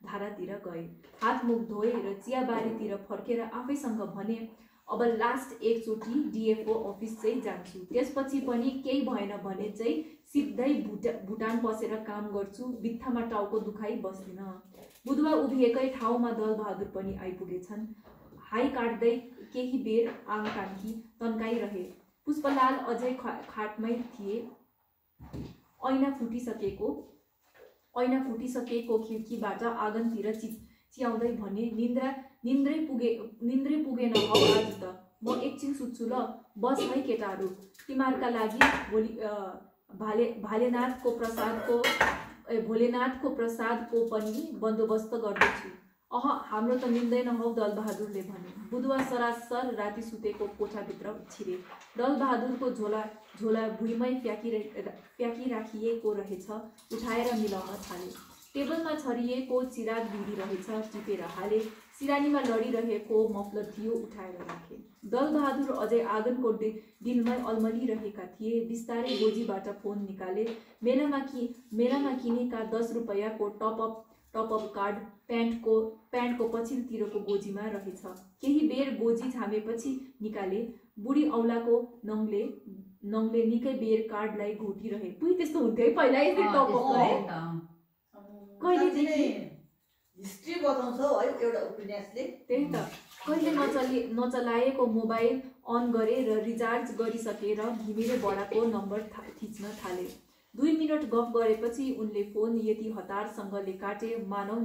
धारातिर गए। हात मुख धोए र चियाबारीतिर फर्केर आफैसँग भने अब लास्ट एकचोटि डिएफओ अफिस चाहिँ जान्छु, त्यसपछि पनि केही भएन भने चाहिँ सिधै भुटान बसेर काम गर्छु, बित्थामा टाउको दुखाइ बस्दिन। बुधबार उभिएकै ठाउँमा दलबहादुर पनि आइपुगेछन्। हाई काट्दै केही बेर आङ टाङ्की तन्काइरहे। पुष्पलाल अझै खाटमै थिए। ऐना फुटिसकेको खिड्कीबाट आँगनतिर चियाउँदै भने निन्द्रै पुगेन हौ आज त, म एकछिन सुत्छु ल, बस है केटाहरू, तिमीहरूका लागि भोलेनाथको प्रसादको पनि बन्दोबस्त गर्दैछु। हाम्रो त मिल्दैन हौ, दलबहादुरले भने। बुधबार सरासर राति सुतेको कोठाभित्र छिरे। दलबहादुरको झोला भुइँमै फ्याँकिराखिएको रहेछ, उठाएर मिलाउन थाले। टेबलमा छरिएको चिराग बिडी रहेछ, टिपेर हाले। सिरानीमा लडिरहेको मफलर थियो, उठाएर राखे। दलबहादुर अझै आँगनको डिलमै अल्मलिरहेका थिए। बिस्तारै गोजीबाट फोन निकाले। मेलामा किनेका 10 रुपैयाँको टपअप कार्ड प्यान्टको पछिल्लोतिरको गोजीमा रहेछ। केही बेर गोजी छामेपछि निकाले। बुढी औलाको नङले निकै बेर कार्डलाई घोटिरहे। त्यस्तो हुन्थ्यो है पहिला, कहिलेदेखि हिस्ट्री बताउँछ है एउटा उपन्यासले। त्यही त, कहिले नचलाएको मोबाइल अन गरे र रिचार्ज गरिसकेर घिमिरे बडाको नम्बर थिच्न थाले। 2 मिनट गफ गरेपछि उनले फोन यति हतारसँगले काटे मानव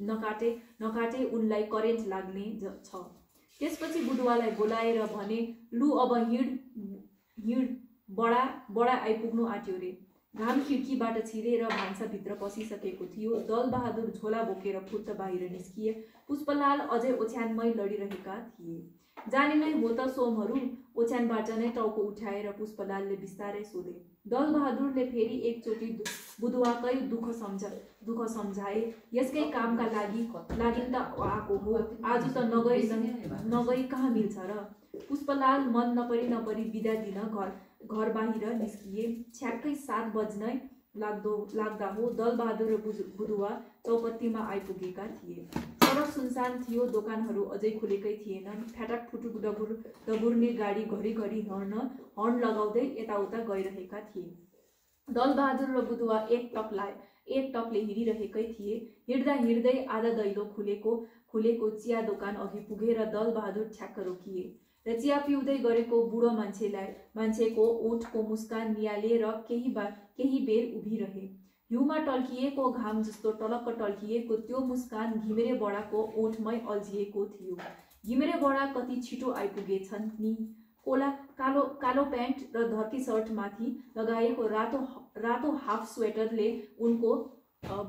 नकाटे उनलाई करेन्ट लाग्ने छ। त्यसपछि बुधवालाई बोलाएर भने, लु अब हिँड, बडा आइपुग्नु आँट्यो रे। घाम खिड्कीबाट छिरेर भान्साभित्र पसिसकेको थियो। दलबहादुर झोला बोकेर फुत्त बाहिर निस्किए। पुष्पलाल अझै ओछ्यानमै लडिरहेका थिए। जाने नै हो त सोमहरू? ओछ्यानबाट नै टाउको उठाएर पुष्पलालले बिस्तारै सोधे। दलबहादुरले फेरि एकचोटि बुधवाकै दुःख सम्झाए। यसकै कामका लागि त आएको हो, आज त नगई कहाँ मिल्छ र? पुष्पलाल मन नपरी बिदा दिन घर बाहिर निस्किए। छ्याक्कै 7 बज्नै लाग्दा हो दलबहादुर र बुधुवा चौपत्तीमा आइपुगेका थिए। सडक सुनसान थियो, दोकानहरू अझै खुलेकै थिएनन्। फ्याटाक फुटुक दगुर्ने गाडी घरिघरि हर्न लगाउँदै यताउता गइरहेका थिए। दलबहादुर र बुधुवा एक टकले हिँडिरहेकै थिए। हिँड्दै आधा दैलो खुलेको चिया दोकान अघि पुगेर दलबहादुर ठ्याक्क रोकिए र चिया पिउँदै गरेको बुढो मान्छेको ओठको मुस्कान नियालेर केही बेर उभिरहे। हिउँमा टल्किएको घाम जस्तो टलक्क टल्किएको त्यो मुस्कान घिमिरे बडाको ओठमै अल्झिएको थियो। घिमिरे बडा कति छिटो आइपुगेछन् नि। कालो प्यान्ट र धर्की सर्टमाथि लगाएको रातो हाफ स्वेटरले उनको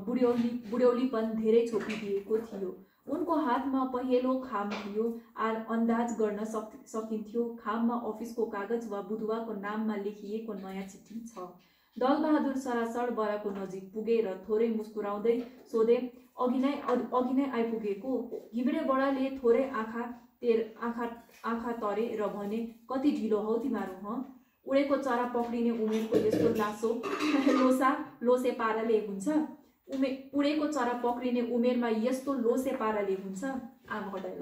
बुढ्यौलीपन धेरै छोपिदिएको थियो। उनको हातमा पहेँलो खाम थियो। अन्दाज गर्न सकिन्थ्यो खाममा अफिसको कागज वा बुधुवाको नाममा लेखिएको नयाँ चिठी छ। दलबहादुर सरासर बडाको नजिक पुगे र थोरै मुस्कुराउँदै सोधे, अघि नै आइपुगेको? घिमिरे बडाले थोरै आँखा तरे र भने, कति ढिलो हौ तिमीहरू हँ? उडेको चरा पक्रिने उमेरको यस्तो लोसे पाराले हुन्छ? उडेको चरा पक्रिने उमेरमा यस्तो लोसे पाराले हुन्छ? आमा हटाइल।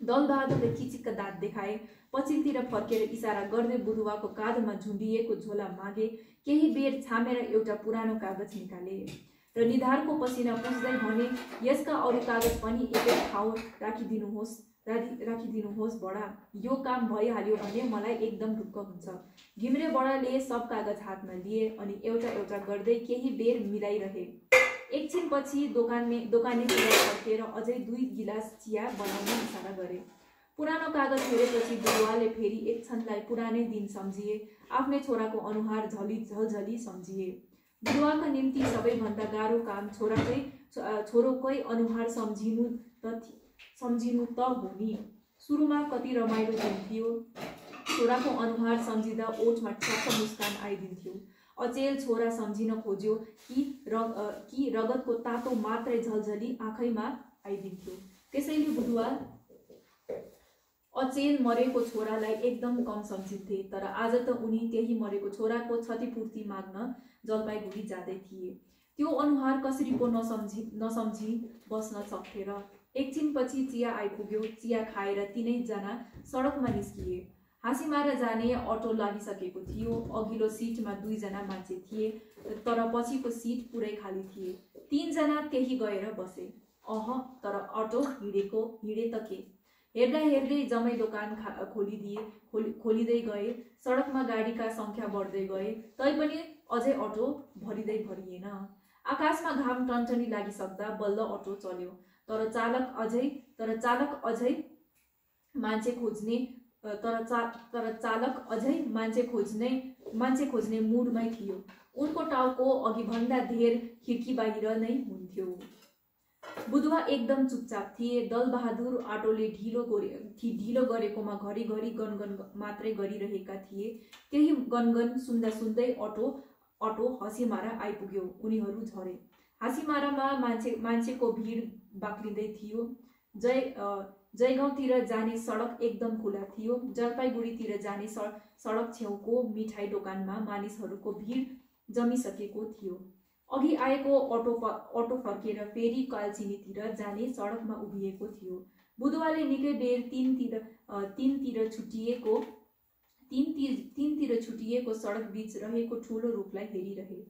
दलबहादुरले चिचिक्क दाँत देखाए। पछिल्तिर फर्केर इसारा गर्दै बुधुवाको काँधमा झुन्डिएको झोला मागे। केही बेर छामेर एउटा पुरानो कागज निकाले र निधारको पसिना पुस्दै भने, यसका अरू कागज पनि एकै ठाउँ राखिदिनुहोस् बडा। यो काम भइहाल्यो भने मलाई एकदम ढुक्क हुन्छ। घिमिरे बडाले सब कागज हातमा लिए अनि एउटा गर्दै केही बेर मिलाइरहे। एकछिनपछि दोकानेतिर फर्केर अझै 2 गिलास चिया बनाउन इसारा गरे। पुरानो कागज हेरेपछि बुधुवाले फेरि एक क्षणलाई पुरानै दिन सम्झिए। आफ्नै छोराको अनुहार झलझली सम्झिए। बुधुवाका निम्ति सबैभन्दा गाह्रो काम छोरोकै अनुहार सम्झिनु त हो नि। सुरुमा कति रमाइलो हुन्थ्यो। छोराको अनुहार सम्झिँदा ओठमा ठ्याक्क मुस्कान आइदिन्थ्यो। अचेल छोरा सम्झिन खोज्यो कि रगतको तातो मात्रै झलझली आँखैमा आइदिन्थ्यो। त्यसैले बुधुवा अचेल मरेको छोरालाई एकदम कम सम्झिन्थे, तर आज त उनी त्यही मरेको छोराको क्षतिपूर्ति माग्न जलपाइगुडी जाँदै थिए। त्यो अनुहार कसरी पो नसम्झी बस्न सक्थे र। एकछिनपछि चिया आइपुग्यो। चिया खाएर तिनैजना सडकमा निस्किए। हाँसीमारा जाने अटो लागिसकेको थियो। अघिल्लो सिटमा 2 जना मान्छे थिए, तर पछिको सिट पुरै खाली थिए। 3 जना त्यही गएर बसे। तर अटो हिँडे त के। हेर्दा हेर्दै जम्मै दोकान खोलिँदै गए। सडकमा गाडीका सङ्ख्या बढ्दै गए, तैपनि अझै अटो भरिएन। आकाशमा घाम टन्टनी लागिसक्दा बल्ल अटो चल्यो। तर चालक अझै मान्छे खोज्ने मुडमै थियो। उनको टाउको अघिभन्दा धेर खिड्की बाहिर नै हुन्थ्यो। बुधुवा एकदम चुपचाप थिए। दलबहादुर अटोले ढिलो गरेकोमा घरिघरि गनगन मात्रै गरिरहेका थिए। त्यही गनगन सुन्दा सुन्दै अटो हाँसीमारा आइपुग्यो। उनीहरू झरे। हाँसीमारामा मान्छेको भिड बाक्लिँदै थियो। जयगाउँतिर जाने सडक एकदम खुला थियो। जलपाइगुडीतिर जाने सडक छेउको मिठाई दोकानमा मानिसहरूको भिड जमिसकेको थियो। अघि आएको अटो फर्केर फेरि कालचिनीतिर जाने सडकमा उभिएको थियो। बुधुवाले निकै बेर तीनतिर छुटिएको सडक बीच रहेको ठुलो रुखलाई हेरिरहे।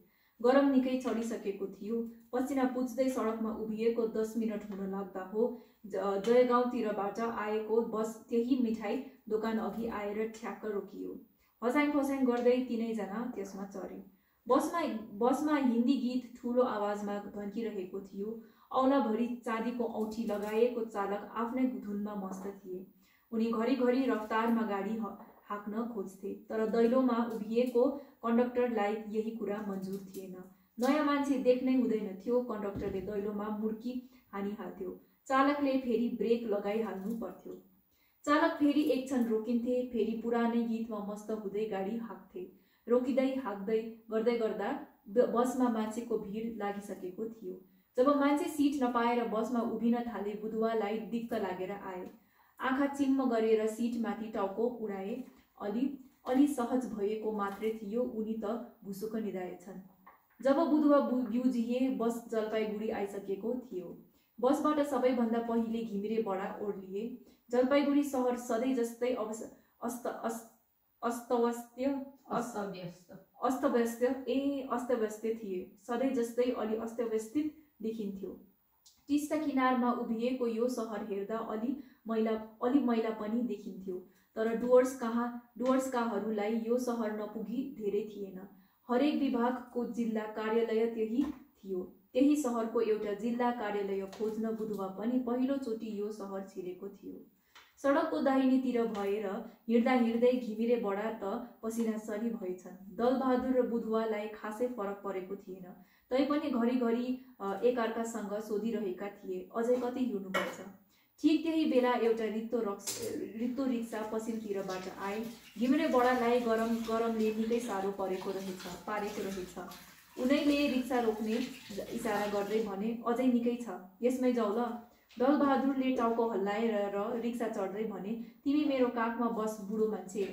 गरम निकै चढिसकेको थियो। पसिना पुछ्दै सडकमा उभिएको 10 मिनट हुन लाग्दा हो जयगाउँतिरबाट आएको बस त्यही मिठाई दोकान अघि आएर ठ्याक्क रोकियो। हसाङ फसाङ गर्दै तिनैजना त्यसमा चढे। बसमा हिन्दी गीत ठुलो आवाजमा धन्किरहेको थियो। औलाभरि चाँदीको औँठी लगाएको चालक आफ्नै धुनमा मस्त थिए। उनी घरिघरि रफ्तारमा गाडी हाँक्न खोज्थे, तर दैलोमा उभिएको कन्डक्टरलाई यही कुरा मन्जुर थिएन। नयाँ मान्छे देख्नै हुँदैन थियो। कन्डक्टरले दैलोमा मुर्की हानिहाल्थ्यो। चालकले फेरि ब्रेक लगाइहाल्नु पर्थ्यो। चालक फेरि एकछिन रोकिन्थे, फेरि पुरानै गीतमा मस्त हुँदै गाडी हाँक्थे। रोकिँदै हाँक्दै गर्दा बसमा मान्छेको भिड लागिसकेको थियो। जब मान्छे सिट नपाएर बसमा उभिन थाले, बुधुवालाई दिक्क लागेर आए। आँखा चिम्म गरेर सिटमाथि टाउको उडाए। अलि सहज भएको मात्रै थियो। उनी त भुसुक निदाएछन्। जब बुधुवा बिउजिए, बस जलपाइगुडी आइसकेको थियो। बसबाट सबैभन्दा पहिले घिमिरे बडा ओर्लिए। जलपाइगुडी सहर सधैँ जस्तै अस्तव्यस्त थिए। सधैँ जस्तै अलि अस्तव्यस्तित देखिन्थ्यो। टिस्टा किनारमा उभिएको यो सहर हेर्दा अलि मैला पनि देखिन्थ्यो। तर डुवर्सकाहरूलाई यो सहर नपुगी धेरै थिएन। हरेक विभागको जिल्ला कार्यालय त्यही थियो। त्यही सहरको एउटा जिल्ला कार्यालय खोज्न बुधुवा पनि पहिलोचोटि यो सहर छिरेको थियो। सडकको दाहिनेतिर भएर हिँड्दै घिमिरे बडा त पसिनासरी भएछन्। दलबहादुर र बुधुवालाई खासै फरक परेको थिएन, तैपनि घरिघरि एकअर्कासँग सोधिरहेका थिए, अझै कति हिँड्नुपर्छ। ठिक त्यही बेला एउटा रित्तो रिक्सा पश्चिमतिरबाट आए। घिमिरे बडालाई गरमले निकै साह्रो पारेको रहेछ। उनैले रिक्सा रोक्ने इसारा गर्दै भने, अझै निकै छ, यसमै जाऊ ल। दलबहादुरले टाउको हल्लाएर र रिक्सा चढ्दै भने, तिमी मेरो काखमा बस बुढो मान्छे।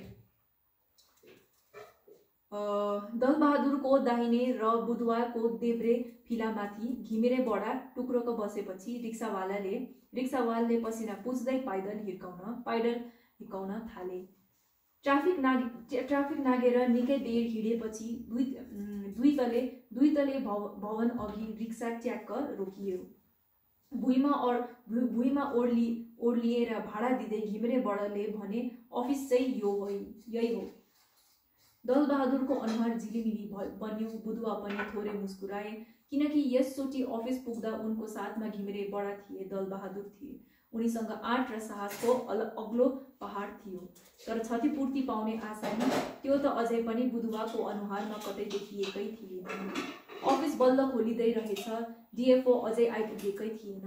दलबहादुरको दाहिने र बुधुवाको देब्रे फिलामाथि घिमिरे बडा टुक्रोको बसेपछि रिक्सावालले पसिना पुछ्दै पाइडल हिर्काउन थाले। ट्राफिक नागेर निकै बेर हिँडेपछि दुई तले भवन अघि रिक्सा ट्याक्क रोकियो। भुइँमा ओर्लिएर भाडा दिँदै घिमिरे बडाले भने, अफिस चाहिँ यही हो। दलबहादुरको अनुहार झिलिमिली बन्यो। बुधुवा पनि थोरै मुस्कुराए, किनकि यसचोटि अफिस पुग्दा उनको साथमा घिमिरे बडा थिए, दलबहादुर थिए। उनीसँग आँट र साहसको अग्लो पहाड थियो। तर क्षतिपूर्ति पाउने आशा नि, त्यो त अझै पनि बुधुवाको अनुहारमा कतै देखिएकै थिएन। अफिस बल्ल खोलिँदै रहेछ। डिएफओ अझै आइपुगेकै थिएन।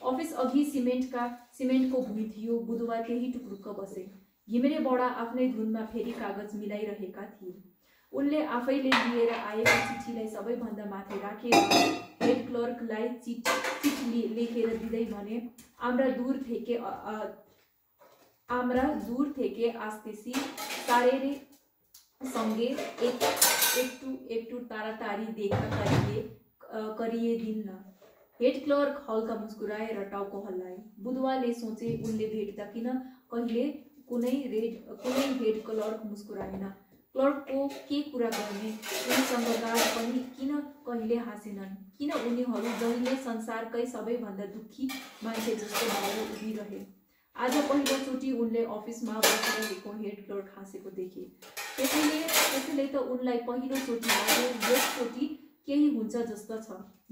अफिस अघि सिमेन्टको भुइँ थियो। बुधुवा त्यही टुक्रुक्क बसे। घिमिरे बडा आफ्नै धुनमा फेरि कागज मिलाइरहेका थिए। उनले आफैले लिएर आएको चिठीलाई सबैभन्दा माथि राखेर हेड क्लर्कलाई चिठी लेखेर दिँदै भने, हाम्रा दूर फेके আমরা দূর থেকে আসতেছি তারের সঙ্গে একটু একটু तारातारी देखा करिए दिन न। हेड क्लर्क हल्का मुस्कुराए र टाउको हल्लाए। बुधवारले सोचे उनले भेट्दा किन कहिले कुनै हेड क्लर्क मुस्कुराएन। क्लर्कको के कुरा गर्ने, उनीसँग गार्ड पनि किन कहिले हाँसेनन्, किन उनीहरू जहिले संसारकै सबैभन्दा दुःखी मान्छे जस्तो भएर उभिरहे। आज पहिलोचोटि उनले अफिसमा बसिरहेको हेड क्लर्क हाँसेको देखे। त्यसैले त उनलाई पहिलोचोटि लाग्यो यसचोटि केही हुन्छ जस्तो छ।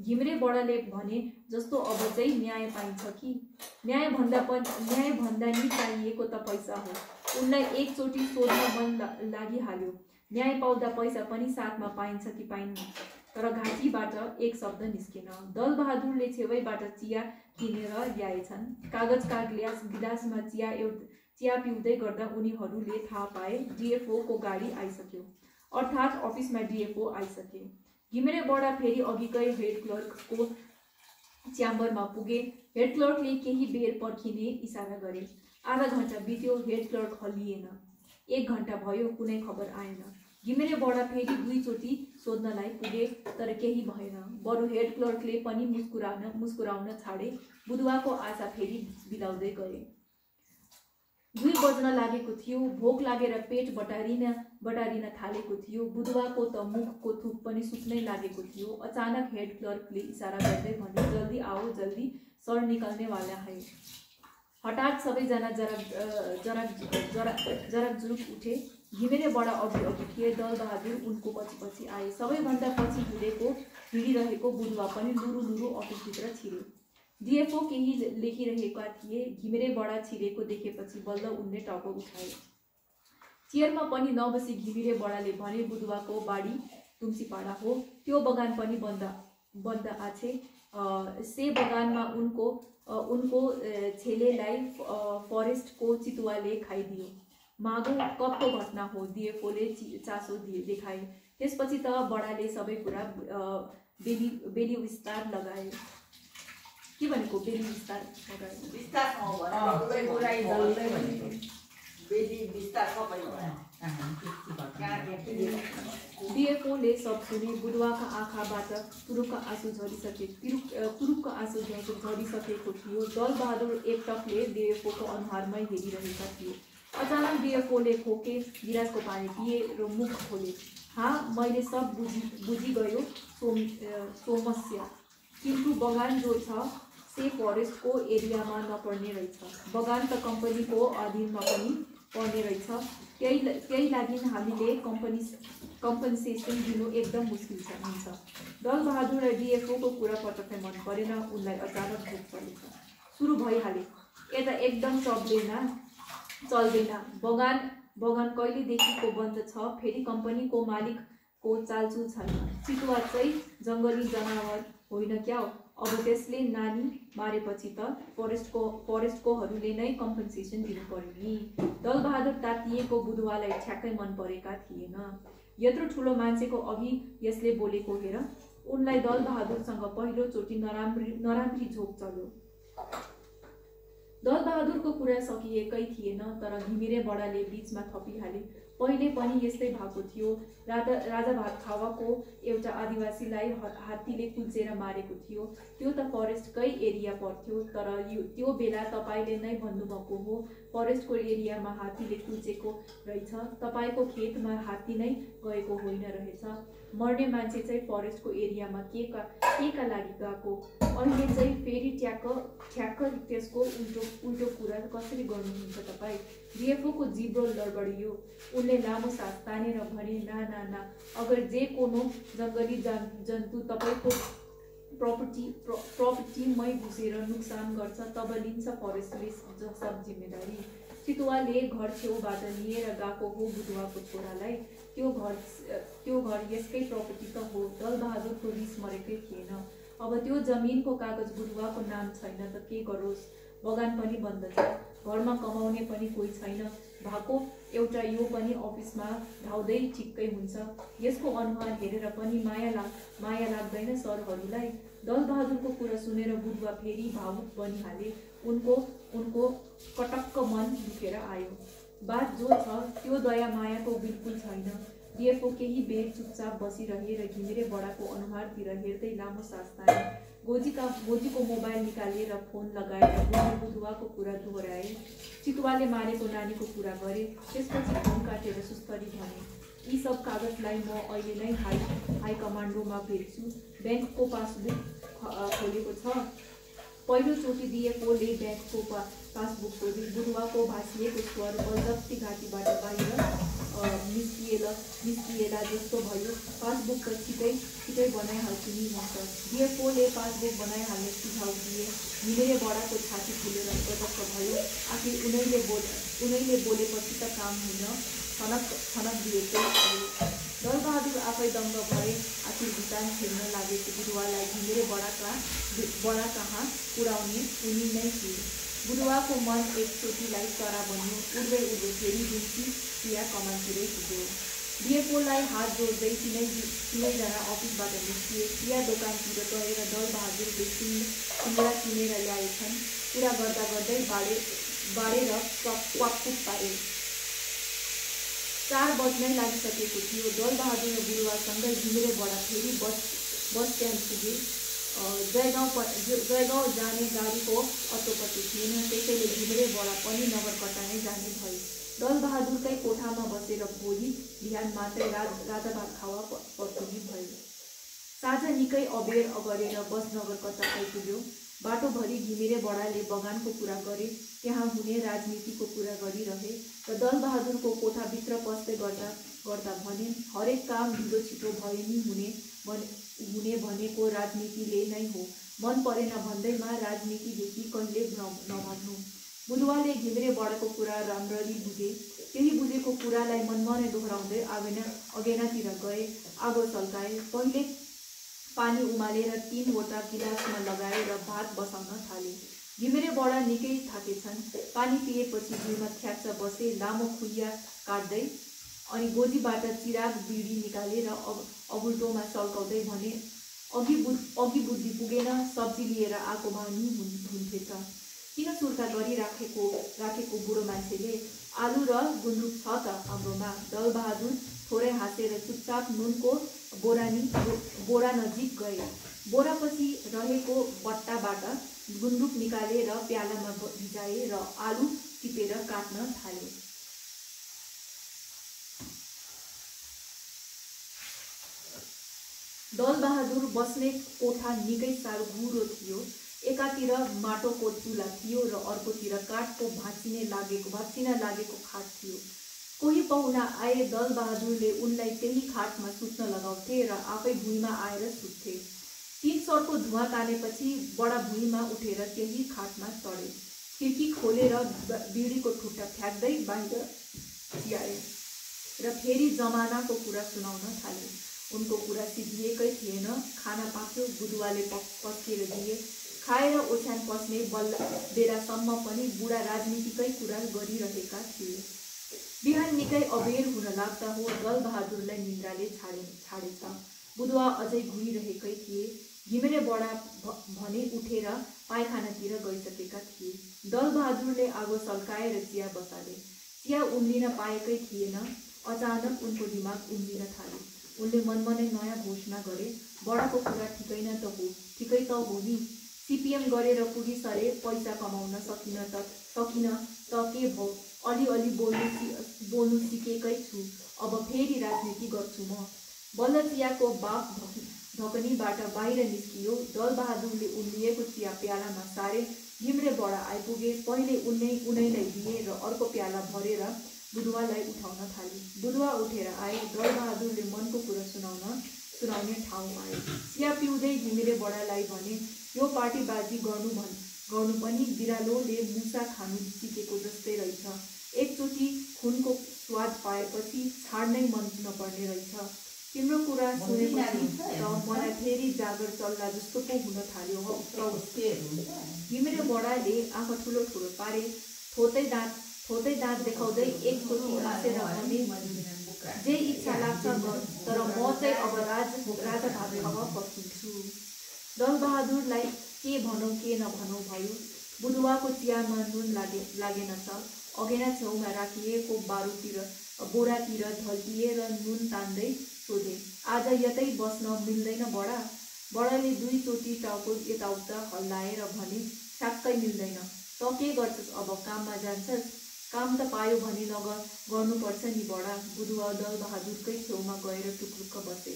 घिमिरे बडाले भने जस्तो अब चाहिँ न्याय पाइन्छ कि? न्याय भन्दा नि चाहिएको त पैसा हो। उनलाई एकचोटि सोध्न मन लागिहाल्यो, न्याय पाउँदा पैसा पनि साथमा पाइन्छ कि पाइन्न। तर घाँटीबाट एक शब्द निस्केन। दलबहादुरले छेउैबाट चिया किनेर ल्याएछन्। कागजका गिलासमा चिया पिउँदै गर्दा उनीहरूले थाहा पाए डिएफओ को गाडी आइसक्यो, अर्थात् अफिसमा डिएफओ आइसके। घिमिरे बडा फेरि अघिकै हेड क्लर्कको च्याम्बरमा पुगे। हेड क्लर्कले केही बेर पर्खिने इसारा गरे। आधा घण्टा बित्यो, हेड क्लर्क हल्लिएन। 1 घण्टा भयो, कुनै खबर आएन। घिमिरे बडा फेरि 2 चोटि सोध्नलाई पुगे, तर केही भएन। बरु हेड क्लर्कले पनि मुस्कुराउन छाडे। बुधवारको आशा फेरि बिलाउँदै गए। 2 बज्न लागेको थियो। भोक लागेर पेट बटारिन थालेको थियो। बुधवारको त मुखको थुक पनि सुक्नै लागेको थियो। अचानक हेड क्लर्कले इसारा गर्दै भने, जल्दी आओ, जल्दी, सर निकल्ने वाला है। हठात सबैजना जराक जुरुक उठे। घिमिरे बडा अघि थिए, दलबहादुर उनको पछि आए। सबैभन्दा पछि हिँडिरहेको बुधवा पनि लुरु अफिसभित्र छिरे। डिएफओ केही लेखिरहेका थिए। घिमिरे बडा छिरेको देखेपछि बल्ल उनले टाउको उठाए। चेयरमा पनि नबसी घिमिरे बडाले भने, बुधवाको बाडी तुलसीपाडा हो, त्यो बगान पनि बन्द आछे। से बगानमा उनको छेलेलाई फरेस्टको चितुवाले खाइदियो। मागो कबको घटना हो, डिएफओले चासो देखाए। त्यसपछि त बडाले सबै कुरा बेली विस्तार लगाए। के भनेको बेली विस्तार लगाए? डिएफओले सब सुने। बुधवाका आँखाबाट तुरुकका आँसु झरिसकेको थियो। दलबहादुर एकटकले डिएफओको अनुहारमै हेरिरहेका थिए। अचानक डिएफओले खोके, गिलासको पानी पिए र मुख खोले। हाँ, मैले सब बुझिगयो समस्या, किन्तु बगान जो छ से फरेस्टको एरियामा नपर्ने रहेछ। बगान त कम्पनीको अधीनमा पनि पर्ने रहेछ। त्यही लागि हामीले कम्पनसेसन दिनु एकदम मुस्किल हुन्छ। दलबहादुर र डिएफओको कुरा पटक्कै मन परेन। उनलाई अचानक भोक चलेछ। सुरु भइहाले। यता एकदम चल्दैन। बगान कहिलेदेखिको बन्द छ। फेरि कम्पनीको मालिकको चालचुल छैन। चितुवा चाहिँ जङ्गली जनावर होइन क्या? अब त्यसले नानी मारेपछि त फरेस्टकोहरूले नै कम्पनसेसन दिनु पर्यो नि। दलबहादुर तातिएको बुधवालाई ठ्याक्कै मन परेका थिएन। यत्रो ठुलो मान्छेको अघि यसले बोलेको हेर। उनलाई दलबहादुरसँग पहिलोचोटि नराम्री झोक चल्यो। दलबहादुरको कुरा सकिएकै थिएन, तर घिमिरे बडाले बीचमा थपिहाले। पहिले पनि यस्तै भएको थियो। राजा भातखावाको एउटा आदिवासीलाई हात्तीले कुल्चेर मारेको थियो। त्यो त फरेस्टकै एरिया पर्थ्यो, तर त्यो बेला तपाईँले नै भन्नुभएको हो फरेस्टको एरियामा हात्तीले कुल्चेको रहेछ। तपाईँको खेतमा हात्ती नै गएको होइन रहेछ। मर्ने मान्छे चाहिँ फरेस्टको एरियामा के का लागि गएको? अहिले चाहिँ फेरि ठ्याक्क त्यसको उल्टो कुरा कसरी गर्नुहुन्छ तपाईँ? डिएफओको जिब्रो लडबडियो। उनले लामो सास तानेर भने, ना, अगर जे कोनो जङ्गली जन्तु तपाईँको प्रपर्टीमै घुसेर नोक्सान गर्छ, तब लिन्छ फरेस्टले सब जिम्मेदारी। चितुवाले घर छेउबाट लिएर गएको हो बुधवाको छोरालाई। त्यो घर यसकै प्रपर्टी त हो। दलबहादुरको रिस मरेकै थिएन। अब त्यो जमिनको कागज बुधवाको नाम छैन त के गरोस्? बगान पनि बन्द छ, घरमा कमाउने पनि कोही छैन। भएको एउटा यो पनि अफिसमा धाउँदै ठिक्कै हुन्छ। यसको अनुहार हेरेर पनि माया लाग्दैन सरहरूलाई। दलबहादुरको कुरा सुनेर बुढुवा फेरि भावुक बनिहाले। उनको कटक्क मन दुखेर आयो। बात जो छ त्यो दया मायाको बिल्कुल छैन। डिएफओ केही बेर चुपचाप बसिरहे र घिमिरे बडाको अनुहारतिर हेर्दै लामो सास ताने। गोजीको मोबाइल निकालेर फोन लगाएर बुधुवाको कुरा दोहोऱ्याए। चितुवाले मारेको नानीको कुरा गरे। त्यसपछि फोन काटेर सुस्तरी भने, यी सब कागजलाई म अहिले नै हाई कमान्डोमा भेट्छु। ब्याङ्कको पासबुक खोलेको छ। पहिलोचोटि डिएफओले ब्याङ्कको पासबुक खोले। बुधुवाको भाँसिएको स्वर बलजफ्ती घाँटीबाट बाहिर निस्किएला जस्तो भयो। पासबुक त छिटै बनाइहाल्छु नि म त। डिएफओले पासबुक बनाइहाल्ने सुझाव दिए। घिमिरे बडाको छाती फुलेर गजक्क भयो। आखिर उनैले बोलेपछि त काम हुन छनक दिएकै थियो। दलबहादुर आफै दङ्ग भए। आखिर भुटान छिर्न लागेको बुढुवालाई घिमिरे बडा कहाँ पुर्याउने उनी नै थिए। बुढुवाको मन एकचोटिलाई चरा बन्यो। उड्दै फेरि दुम्सी चिया कमानतिरै पुग्यो। डिएफओलाई हात जोड्दै तिनैजना अफिसबाट निस्किए। चिया दोकानतिर गएर दलबहादुरले सिङ्गडा किनेर ल्याएछन्। कुरा गर्दै बाडेर क्वाक्कुक पारे। 4 बज्नै लागिसकेको थियो। दलबहादुर र बुढुवासँगै घिमिरे बडा फेरि बस स्ट्यान्ड पुगे। जयगाउँ जाने गाडीको अत्तोपत्तो थिएन। त्यसैले घिमिरे बडा पनि नगरकट्टा नै जाने भए। दलबहादुरकै कोठामा बसेर भोलि बिहान मात्रै राजाभात खावा पर्तुगी भयो। साँझ निकै अबेर गरेर बस नगरकट्टा आइपुग्यो। बाटोभरि घिमिरे बडाले बगानको कुरा गरे। त्यहाँ हुने राजनीतिको कुरा गरिरहे र दलबहादुरको कोठाभित्र पस्दै गर्दा भने, हरेक काम ढिलो छिटो भए नि हुने भनेको राजनीतिले नै हो। मन परेन भन्दैमा राजनीतिदेखि कहिले नभन्नु। बुधुवाले घिमिरे बडाको कुरा राम्ररी बुझे। त्यही बुझेको कुरालाई मनमनै दोहोऱ्याउँदै अगेनातिर गए। आगो सल्काए। पहिले पानी उमालेर 3वटा गिलासमा लगाएर भात बसाउन थाले। घिमिरे बडा निकै थाकेछन्। पानी पिएपछि भुइँमा थ्याच्च बसे। लामो खुइया काट्दै अनि गोजीबाट चिराग बिडी निकालेर अगुल्टोमा सल्काउँदै भने, अघि बुद्धि पुगेन। सब्जी लिएर आएको भए नि हुन्थेछ। किन सुर्ता गरिराखेको बुढो मान्छेले? आलु र गुन्द्रुक छ त हाम्रोमा। दलबहादुर थोरै हाँसेर चुपचाप नुनको बोरा नजिक गए। बोरापछि रहेको बट्टाबाट गुन्द्रुक निकालेर प्यालामा भिजाए र आलु टिपेर काट्न थाले। दलबहादुर बस्ने कोठा निकै साह्रो गुह्रो थियो। एकातिर माटोको चुला थियो र अर्कोतिर काठको भाँचिन लागेको खाट थियो। कोही पाहुना आए दलबहादुरले उनलाई त्यही खाटमा सुत्न लगाउँथे र आफै भुइँमा आएर सुत्थे। 3 सरको धुवाँ तानेपछि बडा भुइँमा उठेर त्यही खाटमा चढे। खिड्की खोलेर बिडीको ठुट्टा फ्याक्दै बाहिर चियाए र फेरि जमानाको कुरा सुनाउन थाले। उनको कुरा सिद्धिएकै थिएन। खाना पाक्यो। बुधुवाले पस्केर दिए। खाएर ओछ्यान पस्ने बेलासम्म पनि बुढा राजनीतिकै कुरा गरिरहेका थिए। बिहान निकै अबेर हुन लाग्दा हो दलबहादुरलाई निन्द्राले छाडेछ। बुधुवा अझै घुमिरहेकै थिए। घिमिरे बडा भने उठेर पायखानातिर गइसकेका थिए। दलबहादुरले आगो सल्काएर चिया बसाले। चिया उम्लिन पाएकै थिएन। अचानक उनको दिमाग उम्लिन थाले। उनले मनमनै नयाँ घोषणा गरे, बडाको कुरा ठिकै त हो नि। सिपिएम गरेर पुगिसरे पैसा कमाउन सकिन त के भो, अलिअलि बोल्नु सिकेकै छु। अब फेरि राजनीति गर्छु म। बल्ल चियाको बाफ ढकनीबाट बाहिर निस्कियो। दलबहादुरले उम्लिएको चिया प्यालामा सारे। घिमिरे बडा आइपुगे। पहिले उनैलाई दिए र अर्को प्याला भरेर बुधुवालाई उठाउन थाले। बुधुवा उठेर आए। दलबहादुरले मनको कुरा सुनाउने ठाउँ आए। चिया पिउँदै घिमिरे बडालाई भने, यो पार्टीबाजी गर्नु पनि बिरालोले मुसा खानु सिकेको जस्तै रहेछ। एकचोटि खुनको स्वाद पाएपछि छाड्नै मन नपर्ने रहेछ। तिम्रो कुरा सुनेपछि त मलाई फेरि जागर चल्ला जस्तो पो हुन थाल्यो। घिमिरे बडाले आँखा ठुलो पारे। थोतै दाँत थोतै दाँत देखाउँदै एकचोटि हाँसेर भने, जे इच्छा लाग्छ गर, तर म चाहिँ अब राजा भात खावा फर्किन्छु। दलबहादुरलाई के भनौँ के नभनौँ भयो। बुधुवाको चियामा नुन लागेनछ। अघेना छेउमा राखिएको बोरातिर ढल्किएर नुन तान्दै सोधे, आज यतै बस्न मिल्दैन बडा? बडाले दुईचोटि टाउको यताउता हल्लाएर भने, ठ्याक्कै मिल्दैन। त के गर्छस् अब, काममा जान्छस्? काम त पायो भने गर्नुपर्छ नि बडा। बुधुवा दलबहादुरकै छेउमा गएर टुक्रुक्क बसे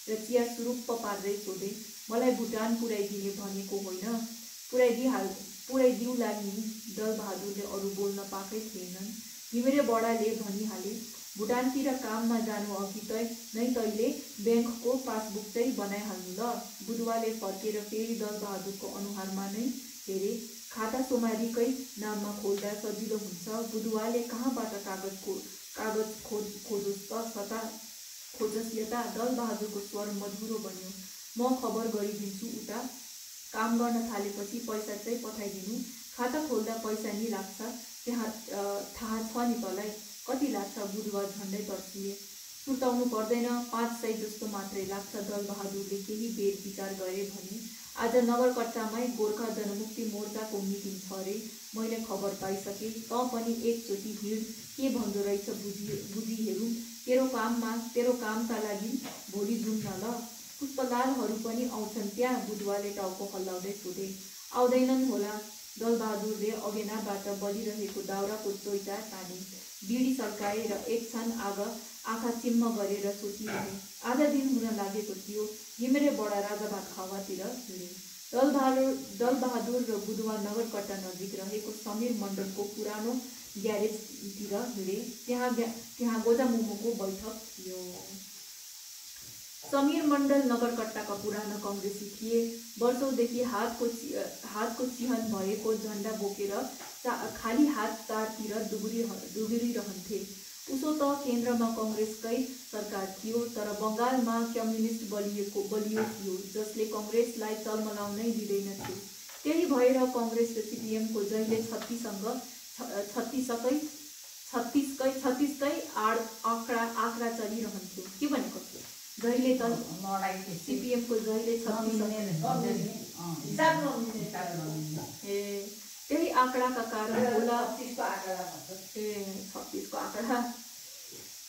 र चिया सुरुप्प पार्दै सोधे, मलाई भुटान पुर्याइदिने भनेको होइन? पुर्याइदिउँला नि। दलबहादुरले अरू बोल्न पाएकै थिएनन्। घिमिरे बडाले भनिहाले, भुटानतिर काममा जानु अघि नै तैँले ब्याङ्कको पासबुक चाहिँ बनाइहाल्नु ल। बुधुवाले फर्केर फेरि दलबहादुरको अनुहारमा नै हेरे। खाता सोमारीकै नाममा खोल्दा सजिलो हुन्छ। बुधुवाले कहाँबाट कागज खोजोस् यता। दलबहादुरको स्वर मधुरो बन्यो। म खबर गरिदिन्छु उता। काम गर्न थालेपछि पैसा चाहिँ पठाइदिनु। खाता खोल्दा पैसा नि लाग्छ, थाहा छ नि तँलाई? कति लाग्छ? बुधुवा झन्डै तर्सिए। सुर्ताउनु पर्दैन, 500 जस्तो मात्रै लाग्छ। दलबहादुरले केही बेर विचार गरे भने, आज नगरकट्टामै गोर्खा जनमुक्ति मोर्चाको मिटिङ छ रे। मैले खबर पाइसकेँ। तँ पनि एकचोटि हिँड, के भन्दो रहेछ बुझी हेरौँ। तेरो कामका लागि भोलि जाउँ न ल। पुष्पलालहरू पनि आउँछन् त्यहाँ? बुधुवाले टाउको हल्लाउँदै सोधे। आउँदैनन् होला। दलबहादुरले अघेनाबाट बलिरहेको दाउराको चोइटा ताने, बिडी सल्काए र एक क्षण आँखा चिम्म गरेर सोचिरहे। आधा दिन हुन लागेको थियो। घिमिरे बडा राजाभात खावातिर हिँडे। दलबहादुर र बुधुवा नगरकट्टा नजिक रहेको समीर मण्डलको पुरानो ग्यारेजतिर हिँडे। त्यहाँ गोजा मोमोको बैठक थियो। समीर मण्डल नगरकट्टाका पुरानो कङ्ग्रेसी थिए। वर्षौंदेखि हातको चिहन भएको झन्डा बोकेर खाली हात चारतिर डुबिरहन्थे। उसो त केन्द्रमा कङ्ग्रेसकै सरकार थियो, तर बङ्गालमा कम्युनिस्ट बलियो थियो, जसले कङ्ग्रेसलाई चल्मलाउनै दिँदैनथ्यो। त्यही भएर कङ्ग्रेस र सिपिएमको जहिले छत्तीसकै आँकडा चलिरहन्थ्यो। के भनेको? जहिले त सिपिएमको जहिले त्यही आँकडाका कारण होला।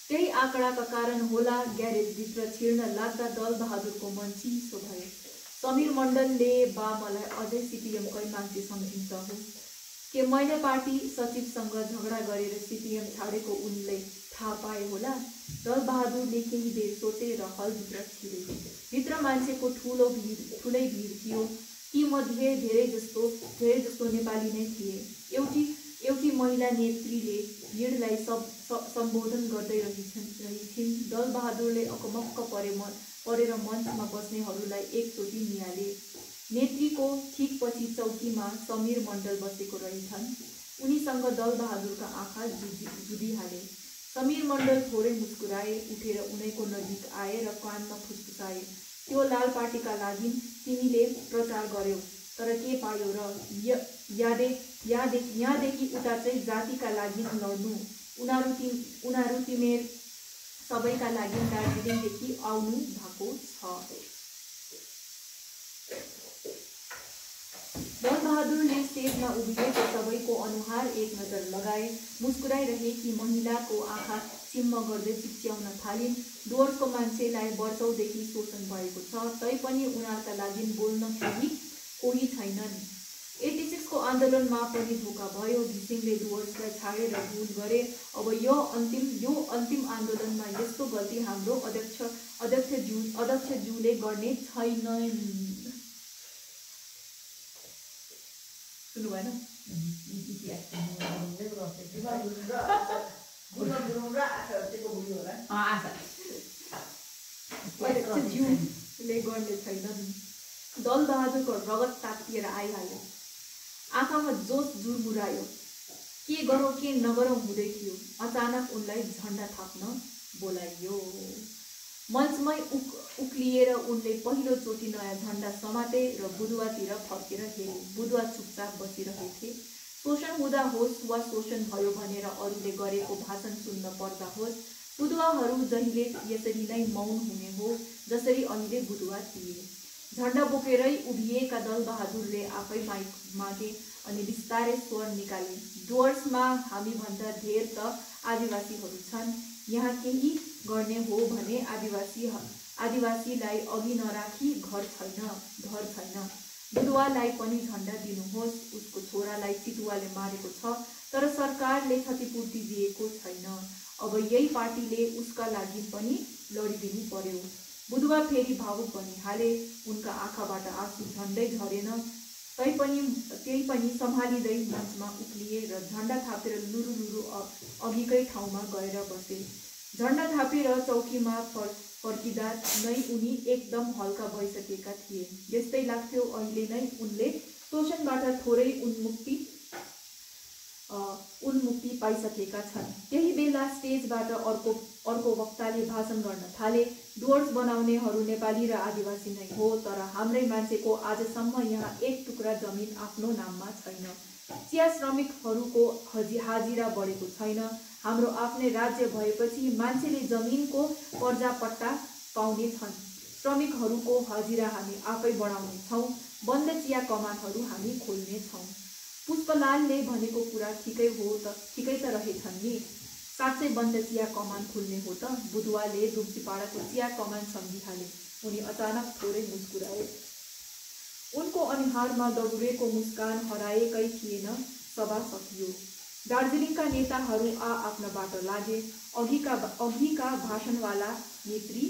त्यही आँकडाका कारण होला ग्यारेजभित्र छिर्न लाग्दा दलबहादुरको मन चिसो भयो। समीर मण्डलले बा मलाई अझै सिपिएमकै मान्छे सम्झिन्छ हो के? मैले पार्टी सचिवसँग झगडा गरेर सिपिएम छाडेको उनले थाहा पाए होला। दलबहादुरले केही बेर सोचे र हलभित्र छिरे। भित्र मान्छेको ठुलै भिड थियो। ती मध्ये धेरै जस्तो नेपाली नै थिए। एउटी महिला नेत्रीले भिडलाई सम्बोधन गर्दै रहिथिन्। दलबहादुरले अकमक्क परेर मञ्चमा बस्नेहरूलाई एकचोटि निहाले। नेत्रीको ठिक पछि चौकीमा समीर मण्डल बसेको रहेछन्। उनीसँग दलबहादुरका आँखा जुधिहाले। समीर मण्डल थोरै मुस्कुराए, उठेर उनैको नजिक आए र कानमा फुसफुसाए, त्यो लाल पार्टीका लागि तिमीले प्रचार गर्यौ, तर के पायो र? यहाँदेखि उता चाहिँ जातिका लागि लड्नु। उनीहरू तिमीर सबैका लागि दार्जिलिङदेखि आउनु भएको छ। दलबहादुरले स्टेजमा उभिएको सबैको अनुहार एक नजर लगाए। मुस्कुराइरहेकी महिलाको आँखा चिम्म गर्दै चिच्याउन थालिन्। डुवर्सको मान्छेलाई वर्षौंदेखि शोषण भएको छ, तैपनि उनीहरूका लागि बोल्न कोही छैनन्। 86 को आन्दोलनमा पनि धोका भयो। घिसिङले डुवर्सलाई छाडेर भुल गरे। अब यो अन्तिम आन्दोलनमा यस्तो गल्ती हाम्रो अध्यक्षज्यूले गर्ने छैनन्। सुन्नु भएन? अध्यक्षज्यूले गर्ने छैनन्। दलबहादुरको रगत तातिएर आइहाल्यो। आँखामा जोस जुरमुरायो। के गरौँ के नगरौँ हुँदै थियो। अचानक उनलाई झन्डा थाप्न बोलाइयो। मञ्चमै उक्लिएर उनले पहिलोचोटि नयाँ झन्डा समाते र बुधुवातिर फर्केर हेरे। बुधुवा चुपचाप बसिरहेथे। शोषण हुँदा होस् वा शोषण भयो भनेर अरूले गरेको भाषण सुन्न पर्दा होस्, बुदुवाहरू जहिले यसरी नै मौन हुने हो जसरी अहिले बुदुवा थिए। झण्डा बोकेरै उभिएका दलबहादुरले आफै माइक मागे अनि बिस्तारै स्वर निकाले। डुवर्समा हामीभन्दा धेर त आदिवासीहरू छन्। यहाँ केही गर्ने हो भने आदिवासीलाई अघि नराखी घर छैन। बुदुवालाई पनि झण्डा दिनुहोस्। उसको छोरालाई चितुवाले मारेको छ तर सरकारले क्षतिपूर्ति दिएको छैन। अब यही पार्टीले उसका लागि पनि लडिदिनु पर्यो। बुदुवा फेरि भावुक बनिहाले। उनका आँखाबाट आँसु झन्डै झरेन। त्यही पनि सम्हालिँदै मञ्चमा उक्लिए र झण्डा थापेर लुरु अघिकै ठाउँमा गएर बसे। झण्डा थापेर चौकीमा फर्किँदा नै उनी एकदम हल्का भइसकेका थिए। यस्तै लाग्थ्यो अहिले नै उनले शोषणबाट थोरै उन्मुक्ति पाइसकेका छन्। त्यही बेला स्टेजबाट अर्को वक्ताले भाषण गर्न थाले। डुवर्स बनाउनेहरू नेपाली र आदिवासी नै हो, तर हाम्रै मान्छेको आजसम्म यहाँ एक टुक्रा जमिन आफ्नो नाममा छैन। चिया श्रमिकहरूको हाजिरा बढेको छैन। हाम्रो आफ्नै राज्य भएपछि मान्छेले जमिनको पर्जापट्टा पाउने छन्। श्रमिकहरूको हाजिरा हामी आफै बढाउने छौँ। बन्द चिया कमानहरू हामी खोल्ने छौँ। पुष्पलालले भनेको कुरा ठिकै त रहेछन् नि। साँच्चै बन्द चिया कमान खोल्ने हो त? बुदुवाले दुम्सीपाडाको चिया कमान सम्झिहाले। उनी अचानक थोरै मुस्कुराए। उनको अनुहारमा दगुरेको मुस्कान हराएकै थिएन। सभा सकियो। दार्जिलिङका नेताहरू आफ्ना बाटो लागे। अघिका भाषणवाला नेत्री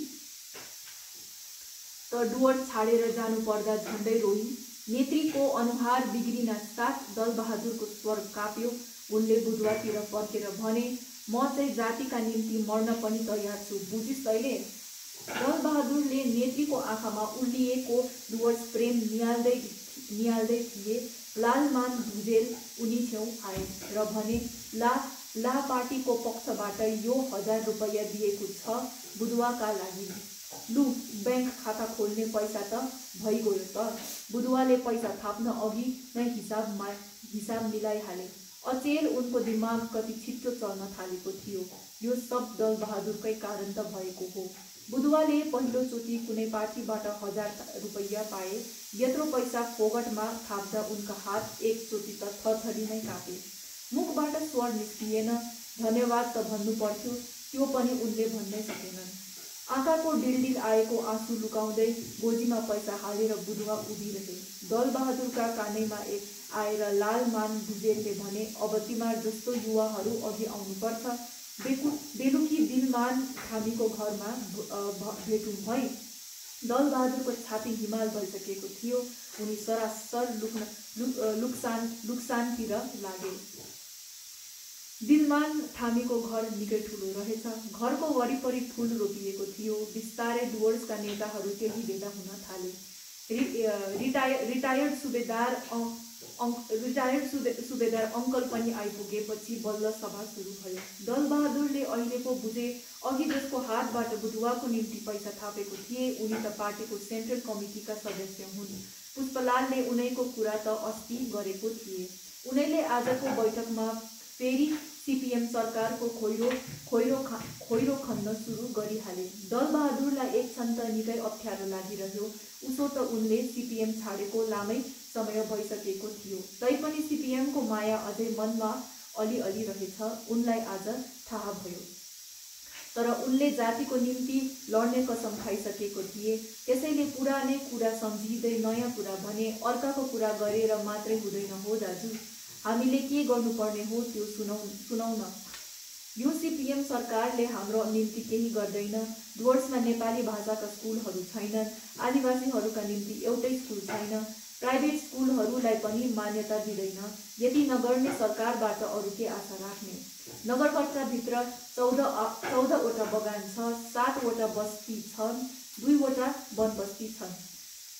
त डुवर्स छाडेर जानु पर्दा झन्डै रोइन्। नेत्रीको अनुहार बिग्रिन साथ दलबहादुरको स्वर काप्यो। उनले बुदुवातिर फर्केर भने, म चाहिँ जातिका निम्ति मर्न पनि तयार छु, बुझिस् तैँले? दलबहादुरले नेत्रीको आँखामा उल्लिएको डुवर्स प्रेम निहाल्दै थिए। लालमान भुजेल उनी छेउ आए र भने, ला पार्टीको पक्षबाट यो 1000 रुपैयाँ दिएको छ बुदुवाका लागि। लु, बैंक खाता खोल्ने पैसा त भइगयो त। बुदुवाले पैसा थाप्न अघि नै हिसाब मिलाइहाले। अचेल उनको दिमाग कति छिट्टो चल्न थालेको थियो। यो सब दलबहादुरकै कारण त भएको हो। बुदुवाले पहिलोचोटि कुनै पार्टीबाट 1000 रुपैयाँ पाए। यत्रो पैसा फोगटमा थाप्दा उनका हात एकचोटि त थरथरी नै काटे। मुखबाट स्वर निस्किएन। धन्यवाद त भन्नु पर्थ्यो, त्यो पनि उनले भन्नै सकेनन्। आँखाको डिलडिल आएको आँसु लुकाउँदै गोजीमा पैसा हालेर बुदुवा उभिरहे। दलबहादुरका कानैमा आएर लालमान भुजेलले भने, अब तिमीहरू जस्तो युवाहरू अघि आउनुपर्छ। बेलुकी दिलमान थामीको घरमा भेटौँ है। दलबहादुरको छाती हिमाल भइसकेको थियो। उनी सरासर लुक्सानतिर लागे। दिलमान थामीको घर निकै ठुलो रहेछ। घरको वरिपरि फूल रोपिएको थियो। बिस्तारै डुवर्सका नेताहरू त्यही भेला हुन थाले। रिटायर्ड सुबेदार अङ्कल पनि आइपुगेपछि बल्ल सभा सुरु भयो। दलबहादुरले अहिले पो बुझे, अघि जसको हातबाट बुदुवाको निम्ति पैसा थापेको थिए उनी त पार्टीको सेन्ट्रल कमिटीका सदस्य हुन्। पुष्पलालले उनैको कुरा त अस्ति गरेको थिए। उनैले आजको बैठकमा फेरि सिपिएम सरकारको खोइरो खन्न सुरु गरिहाले। दलबहादुरलाई एक क्षण त निकै अप्ठ्यारो लागिरह्यो। उसो त उनले सिपिएम छाडेको लामै समय भइसकेको थियो। तैपनि सिपिएमको माया अझै मनमा अलिअलि रहेछ उनलाई आज थाहा भयो। तर उनले जातिको निम्ति लड्ने कसम खाइसकेको थिए। त्यसैले पुरानै कुरा सम्झिँदै नयाँ कुरा भने, अर्काको कुरा गरेर मात्रै हुँदैन हो दाजु। हामीले के गर्नुपर्ने हो त्यो सुनौ न। यो सिपिएम सरकारले हाम्रो निम्ति केही गर्दैन। डुवर्समा नेपाली भाषाका स्कुलहरू छैनन्। आदिवासीहरूका निम्ति एउटै स्कुल छैन। प्राइभेट स्कुलहरूलाई पनि मान्यता दिँदैन। यदि नगर्ने सरकारबाट अरू के आशा राख्ने? नगरकट्टाभित्र 14वटा बगान छ, 7वटा बस्ती छन्, 2वटा वनबस्ती छन्।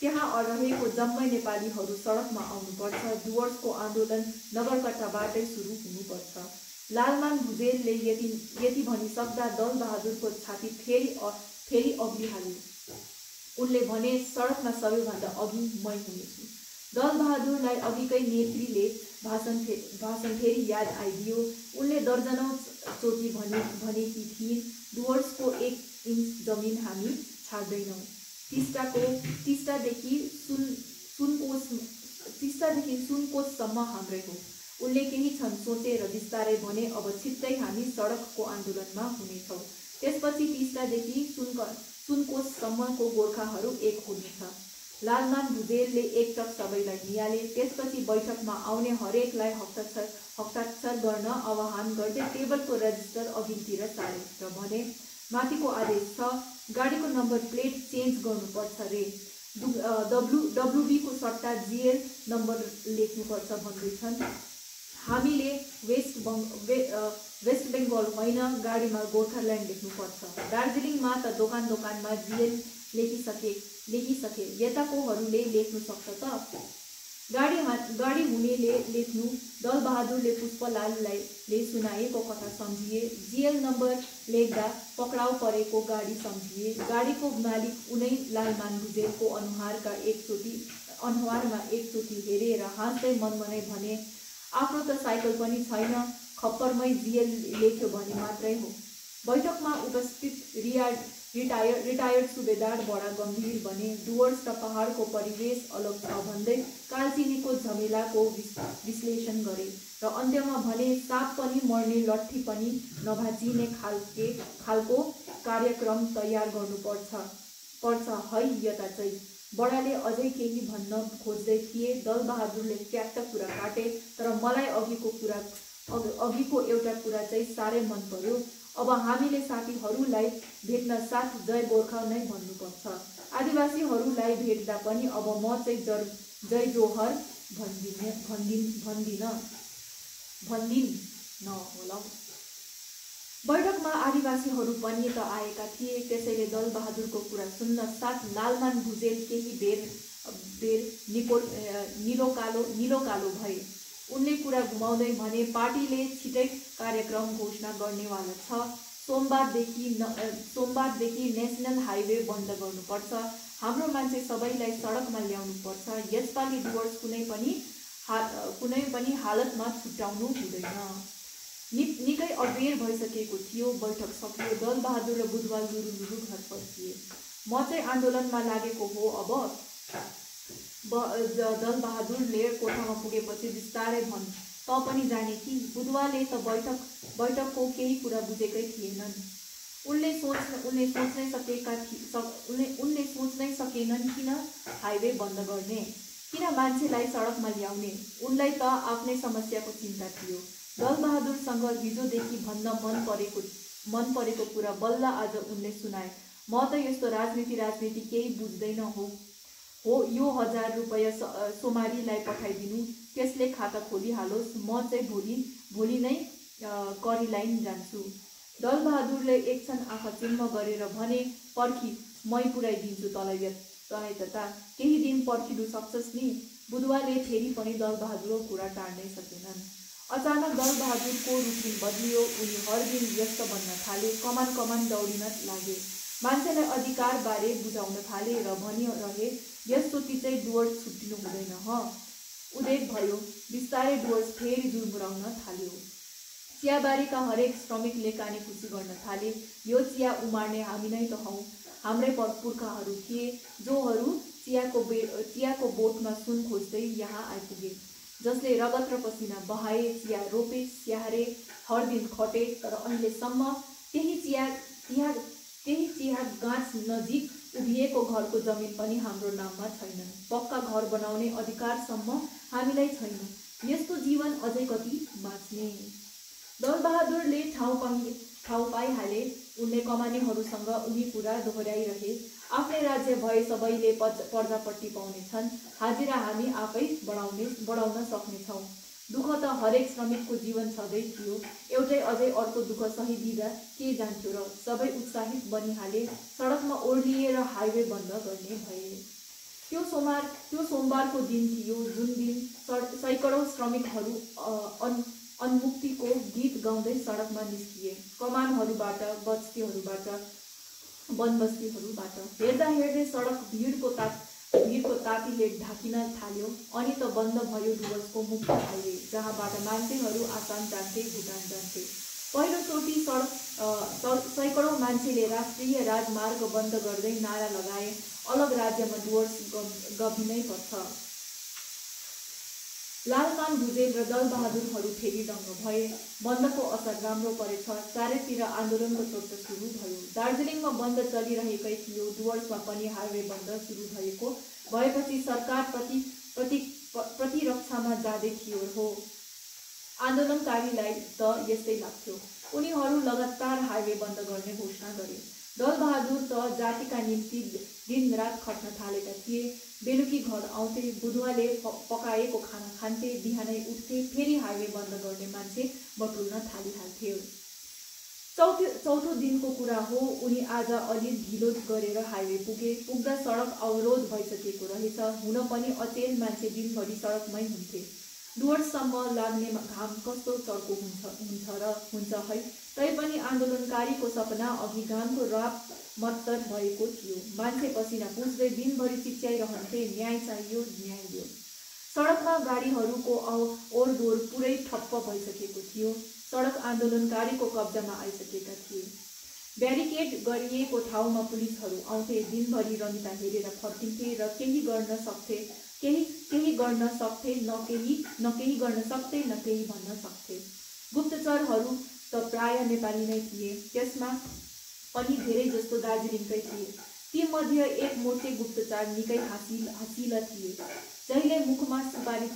त्यहाँ रहेको जम्मै नेपालीहरू सडकमा आउनुपर्छ। डुवर्सको आन्दोलन नगरकट्टाबाटै सुरु हुनुपर्छ। लालमान भुजेलले यति भनिसक्दा दलबहादुरको छाती फेरि अग्लिहाल्यो। उनले भने, सडकमा सबैभन्दा अघि मै हुनेछु। दलबहादुरलाई अघिकै नेत्रीले भाषण फेरि याद आइदियो। उनले दर्जनौं चोटि भनेकी थिइन्, डुवर्सको 1 इन्च जमिन हामी छाड्दैनौँ। टिस्टादेखि सुनकोससम्म हाम्रै हो। उनले केही क्षण सोचे र बिस्तारै भने, अब छिट्टै हामी सडकको आन्दोलनमा हुनेछौँ। त्यसपछि टिस्टादेखि सुनकोससम्मको गोर्खाहरू एक हुनेछ। लालमान भुजेलले एकटक सबैलाई निहाले। त्यसपछि बैठकमा आउने हरेकलाई हस्ताक्षर गर्न आह्वान गर्दै टेबलको रजिस्टर अघिल्तिर सारे र भने, माथिको आदेश छ, गाडीको नम्बर प्लेट चेन्ज गर्नुपर्छ रे। WB को सट्टा GL नम्बर लेख्नुपर्छ भन्दैछन्। हामीले वेस्ट बेङ्गल होइन, गाडीमा गोर्खाल्यान्ड लेख्नुपर्छ। दार्जिलिङमा त दोकानमा GL लेखिसके, यताकोहरूले लेख्नु सक्छ त? गाडी हुनेले लेख्नु। दलबहादुरले पुष्पलालले सुनाएको कथा सम्झिए। GL नम्बर लेख्दा पक्राउ परेको गाडी सम्झिए। गाडीको मालिक उनै लालमान भुजेलको अनुहारमा एकचोटि हेरे र हाँस्दै मनमनै भने, आफ्नो त साइकल पनि छैन, खप्परमै GL लेख्यो भने मात्रै हो। बैठकमा उपस्थित रिटायर्ड सुबेदार बडा गम्भीर बने। डुवर्स र पहाडको परिवेश अलग छ भन्दै कालचिनीको झमेलाको विश्लेषण गरे र अन्त्यमा भने, साप पनि मर्ने, लट्ठी पनि नभाँचिने खालको कार्यक्रम तयार गर्नुपर्छ है यता चाहिँ। बडाले अझै केही भन्न खोज्दै थिए। दलबहादुरले फ्याक्ट कुरा काटे, तर मलाई अघिको एउटा कुरा चाहिँ साह्रै मन पर्यो। अब हामीले साथीहरूलाई भेट्न साथ जय गोर्खा नै भन्नुपर्छ। आदिवासीहरूलाई भेट्दा पनि अब म चाहिँ जय जोहर भन्दिन होला। बैठकमा आदिवासीहरू पनि त आएका थिए। त्यसैले दलबहादुरको कुरा सुन्न साथ लालमान भुजेल केही बेर निलोकालो भए। उनले कुरा घुमाउँदै भने, पार्टीले छिटै कार्यक्रम घोषणा गर्नेवाला छ। सोमबारदेखि नेसनल हाइवे बन्द गर्नुपर्छ। हाम्रो मान्छे सबैलाई सडकमा ल्याउनुपर्छ। यसपालि डुवर्स कुनै पनि हालतमा छुट्याउनु हुँदैन। निकै अबेर भइसकेको थियो। बैठक सकियो। दलबहादुर र बुधवार लुरु घर फर्किए। म चाहिँ आन्दोलनमा लागेको हो अब। दलबहादुरले कोठामा पुगेपछि बिस्तारै भन्, त पनि जाने कि? बुधवारले त बैठकको केही कुरा बुझेकै थिएनन्। उनले सोच्नै सकेनन् किन हाइवे बन्द गर्ने, किन मान्छेलाई सडकमा ल्याउने। उनलाई त आफ्नै समस्याको चिन्ता थियो। दलबहादुरसँग हिजोदेखि भन्न मन परेको कुरा बल्ल आज उनले सुनाए। म त यस्तो राजनीति केही बुझ्दैन हो। यो 1000 रुपैयाँ सोमारीलाई पठाइदिनु, त्यसले खाता खोलिहालोस्। म चाहिँ भोलि नै करीलाइन जान्छु। दलबहादुरले एकछिन आँखा चिम्म गरेर भने, पर्खी, मै पुर्याइदिन्छु तँलाई त्यता। केही दिन पर्खिनु सक्छस् नि? बुधवारले फेरि पनि दलबहादुरको कुरा टार्नै सकेनन्। अचानक दलबहादुरको रुटिन बदलियो। उनी हर दिन व्यस्त बन्न थाले। कमान दौडिन लागे। मान्छेलाई अधिकार बारे बुझाउन थाले र भनिरहे, यसचोटि चाहिँ डुवर्स छुट्टिनु हुँदैन ह। उदेक भयो। बिस्तारै डुवर्स फेरि जुर्मुराउन थाल्यो। चियाबारीका हरेक श्रमिकले काने खुसी गर्न थाले। यो चिया उमार्ने हामी नै त हौँ। हाम्रै पुर्खाहरू थिए जोहरू चियाको बोटमा सुन खोज्दै यहाँ आइपुगे, जसले रगत र पसिना बहाए, चिया रोपे, स्याहारे, हर दिन खटे। तर अहिलेसम्म त्यही चिया गाँच नजिक उभिएको घरको जमिन पनि हाम्रो नाममा छैनन्। पक्का घर बनाउने अधिकारसम्म हामीलाई छैन। यस्तो जीवन अझै कति बाँच्ने? दलबहादुरले ठाउँ पाइहाले। उनले कमानेहरूसँग उही कुरा दोहोर्याइरहे। आफ्नै राज्य भए सबैले पर्जापट्टि पाउनेछन्। हाजिरा हामी आफै बढाउन सक्नेछौँ। दुःख त हरेक श्रमिकको जीवन छँदै थियो। एउटै अझै अर्को दुःख सहिदिँदा के जान्थ्यो र? सबै उत्साहित बनिहाले। सडकमा ओर्लिएर हाइवे बन्द गर्ने भए। त्यो सोमबारको दिन थियो, जुन दिन सैकडौँ श्रमिकहरू अन्मुक्तिको गीत गाउँदै सडकमा निस्किए। कमानहरूबाट, बनबस्तीहरूबाट। हेर्दै सडक भिडको भिरको तातीले ढाकिन थाल्यो। अनि त बन्द भयो डुवर्सको मुख्य हाइवे, जहाँबाट मान्छेहरू आसाम जान्थे, भुटान जान्थे। पहिलोचोटि सैकडौँ मान्छेले राष्ट्रिय राजमार्ग बन्द गर्दै नारा लगाए, अलग राज्यमा डुवर्स गभिनै पर्छ। लालमान भुजेल र दलबहादुरहरू फेरि दङ्ग भए। बन्दको असर राम्रो परेछ। चारैतिर आन्दोलनको चर्चा सुरु भयो। दार्जिलिङमा बन्द चलिरहेकै थियो, डुवर्समा पनि हाइवे बन्द सुरु भएपछि सरकार प्रतिरक्षामा जाँदै थियो हो। आन्दोलनकारीलाई त यस्तै लाग्थ्यो। उनीहरू लगातार हाइवे बन्द गर्ने घोषणा गरे। दलबहादुर त जातिका निम्ति दिनरात खट्न थालेका थिए। बेलुकी घर आउँथे, बुधुवाले पकाएको खाना खान्थे, बिहानै उठ्थे, फेरि हाइवे बन्द गर्ने मान्छे बटुल्न थालिहाल्थे। चौथो दिनको कुरा हो, उनी आज अलि ढिलो गरेर हाइवे पुग्दा सडक अवरोध भइसकेको रहेछ। हुन पनि अचेल मान्छे दिनभरि सडकमै हुन्थे। डुवर्ससम्म लाग्ने घाम कस्तो चर्को हुन्छ है। तैपनि आन्दोलनकारीको सपना अघि घामको राप मत्तर भएको थियो। मान्छे पसिना पुस्दै दिनभरि चिच्याइरहन्थे, न्याय चाहियो, न्याय दियो। सडकमा गाडीहरूको ओहोरदोहोर पुरै ठप्प भइसकेको थियो। सडक आन्दोलनकारीको कब्जामा आइसकेका थिए। ब्यारिकेड गरिएको ठाउँमा पुलिसहरू आउँथे, दिनभरि रमिता हेरेर फर्किन्थे र केही गर्न सक्थे न केही भन्न सक्थे। गुप्तचरहरू त प्राय नेपाली नै थिए, त्यसमा पनि धेरै जस्तो दार्जिलिङकै थिए। ती मध्ये एक मोटे गुप्तचर निकै हँसिला थिए, जहिले मुखमा सुपारी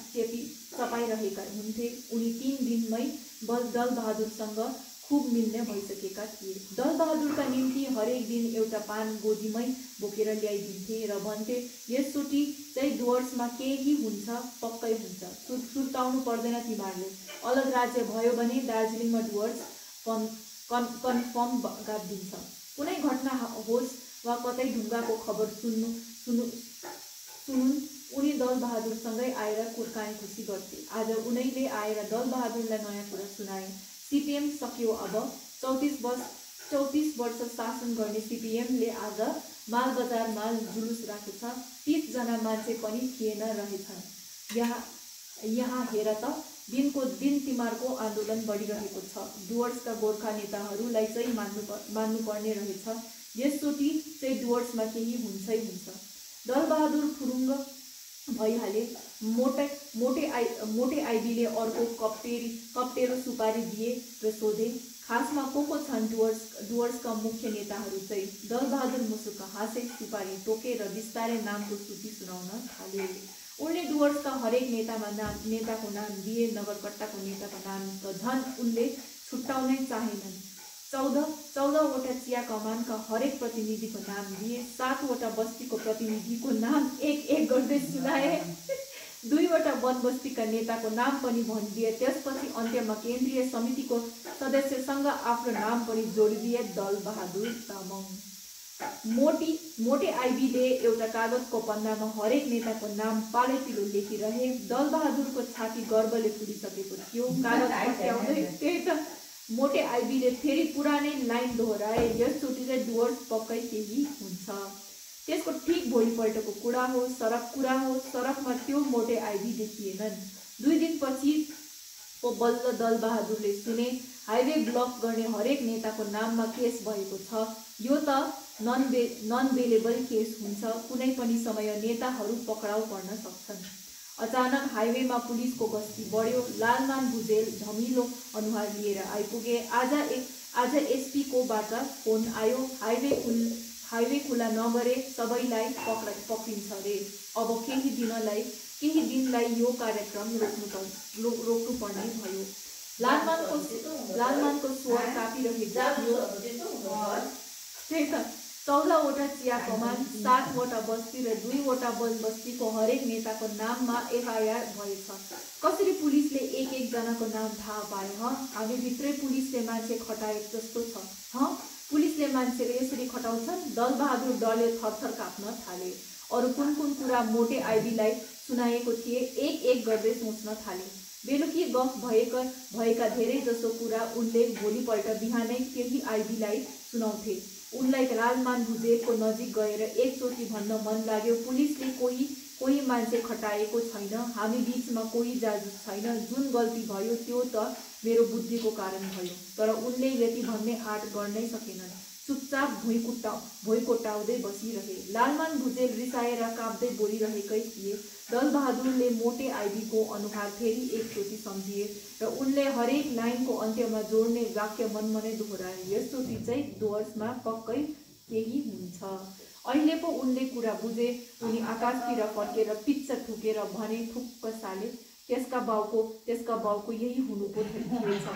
चपाइरहेका हुन्थे। उनी 3 दिनमै दलबहादुरसँग खुब मिल्ने भइसकेका थिए। दलबहादुरका निम्ति हरेक दिन एउटा पान गोजीमै बोकेर ल्याइदिन्थे र भन्थे, यसचोटि चाहिँ डुवर्समा केही हुन्छ, पक्कै हुन्छ, सुर्ताउनु पर्दैन तिमीहरूले। अलग राज्य भयो भने दार्जिलिङमा डुवर्स कन्फर्म गाभिदिन्छ। कुनै घटना होस् वा कतै ढुङ्गाको खबर सुनुन्, उनी दलबहादुरसँगै आएर कुर्कानी खुसी गर्थे। आज उनैले आएर दलबहादुरलाई नयाँ कुरा सुनाए। सिपिएम सक्यो अब। 34 वर्ष शासन गर्ने सिपिएमले आज मालबजारमा जुलुस राखेछ। 30 जना मान्छे पनि थिएन रहेछन्। यहाँ हेर त, दिनको दिन तिमीहरूको आन्दोलन बढिरहेको छ। डुवर्सका गोर्खा नेताहरूलाई चाहिँ मान्नुपर्ने रहेछ। यसचोटि चाहिँ डुवर्समा केही हुन्छै हुन्छ। दलबहादुर फुरुङ्ग भइहाले। मोटे आइबीले अर्को कप्टेरो सुपारी दिए र सोधे, खासमा को छन् डुवर्सका मुख्य नेताहरू चाहिँ? दलबहादुर मुसुक्क हाँसे, सुपारी टोके र बिस्तारै नामको सूची सुनाउन थाले। उनले डुवर्सका हरेक नेताको नाम दिए। नगरकट्टाको नेताको नाम त झन् उनले छुट्याउनै चाहेनन्। 14वटा चिया कमानका हरेक प्रतिनिधिको नाम दिए। 7वटा बस्तीको प्रतिनिधिको नाम एक गर्दै सुनाए। 2वटा वनबस्तीका नेताको नाम पनि भनिदिए। त्यसपछि अन्त्यमा केन्द्रीय समितिको सदस्यसँग आफ्नो नाम पनि जोडिदिए, दलबहादुर तामाङ। मोटे आइबीले एउटा कागजको पन्नामा हरेक नेताको नाम पालैपिलो लेखिरहे। दलबहादुरको छाती गर्वले फुलिसकेको थियो। कागज पट्याउँदै त्यही त मोटे आइबीले फेरि पुरानै लाइन दोहोऱ्याए, यसचोटि चाहिँ डुवर्स पक्कै केही हुन्छ। त्यसको ठिक भोलिपल्टको कुरा हो, सडकमा त्यो मोटे आइबी देखिएनन्। 2 दिनपछि बल्ल दलबहादुरले सुने, हाइवे ब्लक गर्ने हरेक नेताको नाममा केस भएको छ। यो त नन बेलेबल केस हुन्छ। कुनै पनि समय नेताहरू पक्राउ पर्न सक्छन्। अचानक हाइवेमा पुलिसको गस्ती बढ्यो। लालमान भुजेल धमिलो अनुहार लिएर आइपुगे। आज एसपी कोबाट फोन आयो, हाइवे खुला नगरे सबैलाई पक्रिन्छ रे। अब केही दिनलाई यो कार्यक्रम रोक्नु पर्ने भयो। लालमानको स्वर काँपिरहेको थियो। त्यही त 14वटा चिया कमान, 7वटा बस्ती र 2वटा वनबस्तीको हरेक नेताको नाममा एफआइआर भएछ। कसरी पुलिसले एक जनाको नाम थाहा पाए? हामी भित्रै पुलिसले मान्छे खटाए जस्तो छ। पुलिसले मान्छे यसरी खटाउँछन्? दलबहादुर डरले थरथर काप्न थाले। अरू कुन कुरा मोटे आइबीलाई सुनाएको थिए, एक गर्दै सोच्न थाले। बेलुकी गफ भएका धेरै जसो कुरा उनले भोलिपल्ट बिहानै केही आइबीलाई सुनाउँथे। उनलाई लालमान भुजेलको नजिक गएर एकचोटि भन्न मन लाग्यो, पुलिसले कोही मान्छे खटाएको छैन, हामी बीचमा कोही जादु छैन, जुन गल्ती भयो त्यो त मेरो बुद्धिको कारण भयो। तर उनले यति भन्ने आँट गर्नै सकेनन्, चुपचाप भुइँ कोट्याउँदै बसिरहे। लालमान भुजेल रिसाएर काँप्दै बोलिरहेकै थिए। दलबहादुरले मोटे आइबीको अनुहार फेरि एकचोटि सम्झिए र उनले हरेक लाइनको अन्त्यमा जोड्ने वाक्य मनमनै दोहोऱ्याए, यसचोटि चाहिँ डुवर्समा पक्कै केही हुन्छ। अहिले पो उनले कुरा बुझे। उनी आकाशतिर फर्केर पिच्च ठुकेर भने, ठुक्क साले, त्यसका बाउको यही हुनु पो थिएछ।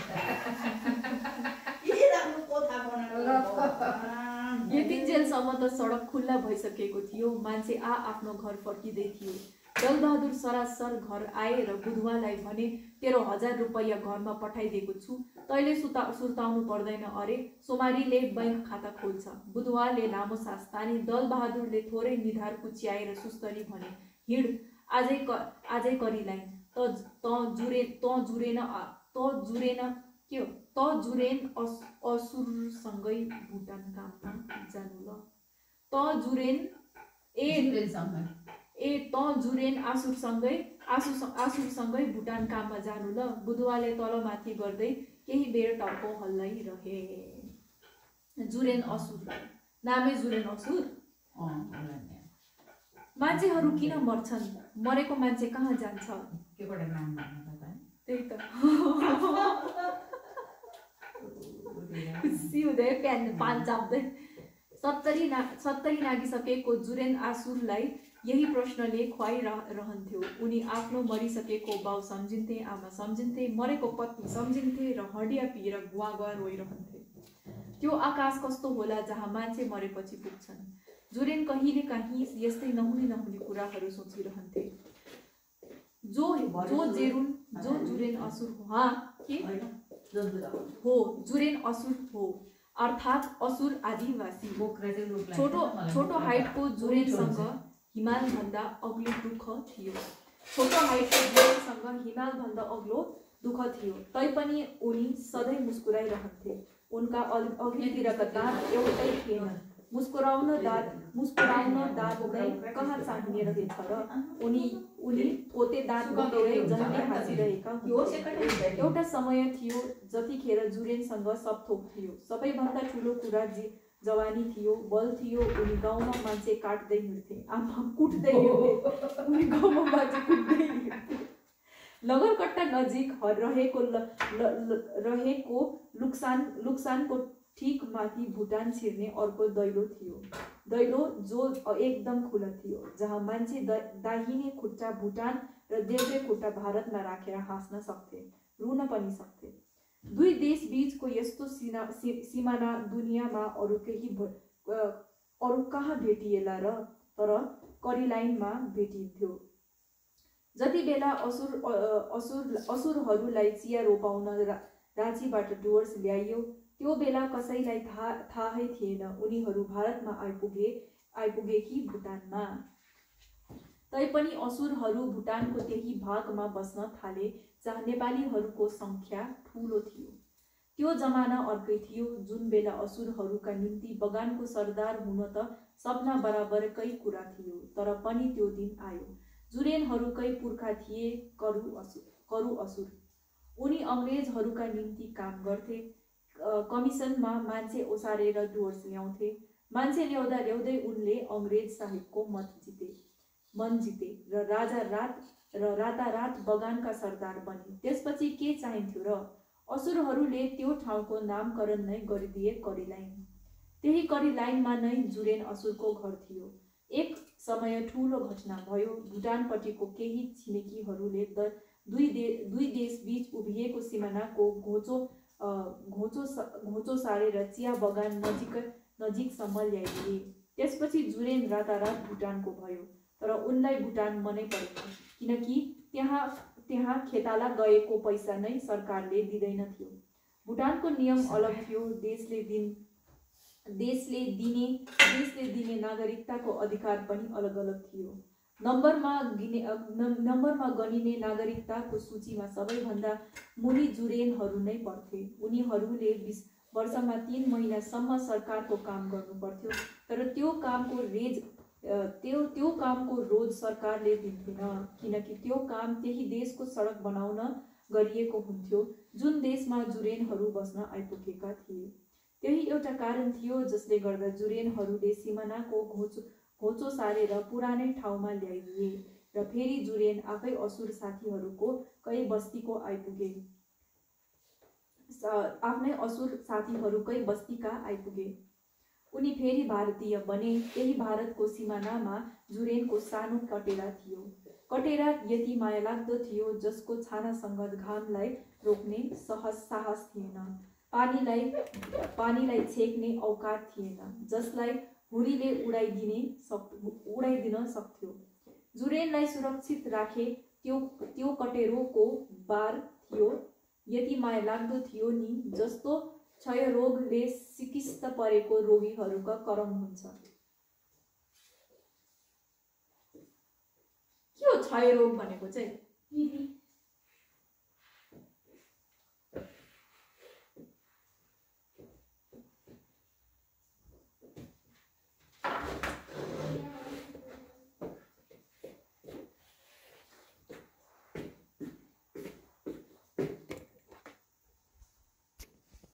यतिन्जेलसम्म त सडक खुल्ला भइसकेको थियो, मान्छे आफ्नो घर फर्किँदै थिए। दलबहादुर सरासर घर आए र बुधुवालाई भने, तेरो 1000 रुपैयाँ घरमा पठाइदिएको छु, तैँले सुर्ताउनु पर्दैन अरे, सोमारीले बैंक खाता खोल्छ। बुधुवाले लामो सास तानी। दलबहादुरले थोरै निधार कुच्याएर सुस्तरी भने, हिँड, आजै करिलाइन, त जुरेन असुरसँगै भुटान काममा जानु ल। त जुरेन आसुरसँगै भुटान काममा जानु ल। बुधुवाले तलमाथि गर्दै केही बेर टाउको हल्लाइरहे। जुरेन असुर, नामै जुरेन असुर। मान्छेहरू किन मर्छन्? मरेको मान्छे कहाँ जान्छ? त्यही त खुसी हुँदै पान चाप्दै। 70 नागिसकेको जुरेन आसुरलाई यही प्रश्नले खुवाइरहन्थ्यो। उनी आफ्नो मरिसकेको बाउ सम्झिन्थे, आमा सम्झिन्थे, मरेको पत्नी सम्झिन्थे र हडिया पिएर गुवा रोइरहन्थे। त्यो आकाश कस्तो होला जहाँ मान्छे मरेपछि पुग्छन्? जुरेन कहिले काहीँ यस्तै नहुने कुराहरू सोचिरहन्थे। जो जुरेन असुर हो, जुरेन असुर हो, अर्थात् असुर आदिवासी। छोटो हाइटको जुरेनसँग हिमालभन्दा अग्लो दुःख थियो। तैपनि उनी सधैँ मुस्कुराइरहन्थे। उनका अघिल्तिरका दाँत एउटै थिएनन्। मुस्कुराउन दाँत नै कहाँ चाहिने रहेछ र? उनी पोते दाँत बोकेरै जहिले हाँसिरहेका। एउटा समय थियो जतिखेर जुरेनसँग सब थोक थियो। सबैभन्दा ठुलो कुरा जवानी थियो, बल थियो। उनी गाउँमा मान्छे काट्दै हिँड्थे, कुट्दै हिँड्थे। लगरकट्टा नजिक रहेको लुक्सानको ठिक माथि भुटान छिर्ने अर्को दैलो जो एकदम खुला थियो, जहाँ मान्छे दाहिने खुट्टा भुटान र देब्रे खुट्टा भारतमा राखेर हाँस्न सक्थे, रुन पनि सक्थे। दुई देश बीचको यस्तो सिमाना दुनियाँमा अरू कहाँ भेटिएला र? तर करिलाइनमा भेटिन्थ्यो। जति बेला असुरहरूलाई चिया रोपाउन राँचीबाट डुवर्स ल्याइयो, त्यो बेला कसैलाई थाहै थिएन उनीहरू भारतमा आइपुगे कि भुटानमा। तैपनि असुरहरू भुटानको त्यही भागमा बस्न थाले जहाँ नेपालीहरूको सङ्ख्या ठुलो थियो। त्यो जमाना अर्कै थियो, जुन बेला असुरहरूका निम्ति बगानको सरदार हुन त सपना बराबरकै कुरा थियो। तर पनि त्यो दिन आयो। जुरेनहरूकै पुर्खा थिए करु असुर। उनी अङ्ग्रेजहरूका निम्ति काम गर्थे। कमिसनमा मान्छे ओसारेर डुवर्स ल्याउँथे। मान्छे ल्याउँदै उनले अङ्ग्रेज साहेबको मन जिते र रातारात बगानका सरदार बने। त्यसपछि के चाहिन्थ्यो र? असुरहरूले त्यो ठाउँको नामकरण नै गरिदिए करिलाइन। त्यही करिलाइनमा नै जुरेन असुरको घर थियो। एक समय ठुलो घटना भयो। भुटानपट्टिको केही छिमेकीहरूले दुई देश बीच उभिएको सिमानाको घोचो सारेर चिया बगान नजिकसम्म ल्याइदिए। त्यसपछि जुरेन रातारात भुटानको भयो। तर उनलाई भुटान मनै परेन, किनकि त्यहाँ खेताला गएको पैसा नै सरकारले दिँदैन थियो। भुटानको नियम अलग थियो। देशले दिने नागरिकताको अधिकार पनि अलग अलग थियो। नम्बरमा गनिने नागरिकताको सूचीमा सबैभन्दा मुनि जुरेनहरू नै पर्थे। उनीहरूले वर्षमा 3 महिनासम्म सरकारको काम गर्नु पर्थ्यो। तर त्यो कामको रोज सरकारले दिन्थेन, किनकि त्यो काम त्यही देशको सडक बनाउन गरिएको हुन्थ्यो जुन देशमा जुरेनहरू बस्न आइपुगेका थिए। त्यही एउटा कारण थियो जसले गर्दा जुरेनहरूले सिमानाको घोचो सारेर पुरानै ठाउँमा ल्याइदिए र फेरि जुरेन आफै असुर साथीहरूको कै बस्तीको आइपुगे आइपुगे। उनी फेरि भारतीय बने। त्यही भारतको सिमानामा जुरेनको सानो कटेरा थियो। कटेरा यति मायालाग्दो थियो जसको छानासँग घामलाई रोक्ने साहस थिएन, पानीलाई छेक्ने औकात थिएन, जसलाई हुरीले उडाइदिन सक्थ्यो। जुरेनलाई सुरक्षित राखे त्यो कटेरोको बार थियो। यति मायालाग्दो थियो नि जस्तो क्षयरोगले सिकिस्त परेको रोगीहरूका करम हुन्छ। के हो क्षयरोग भनेको चाहिँ?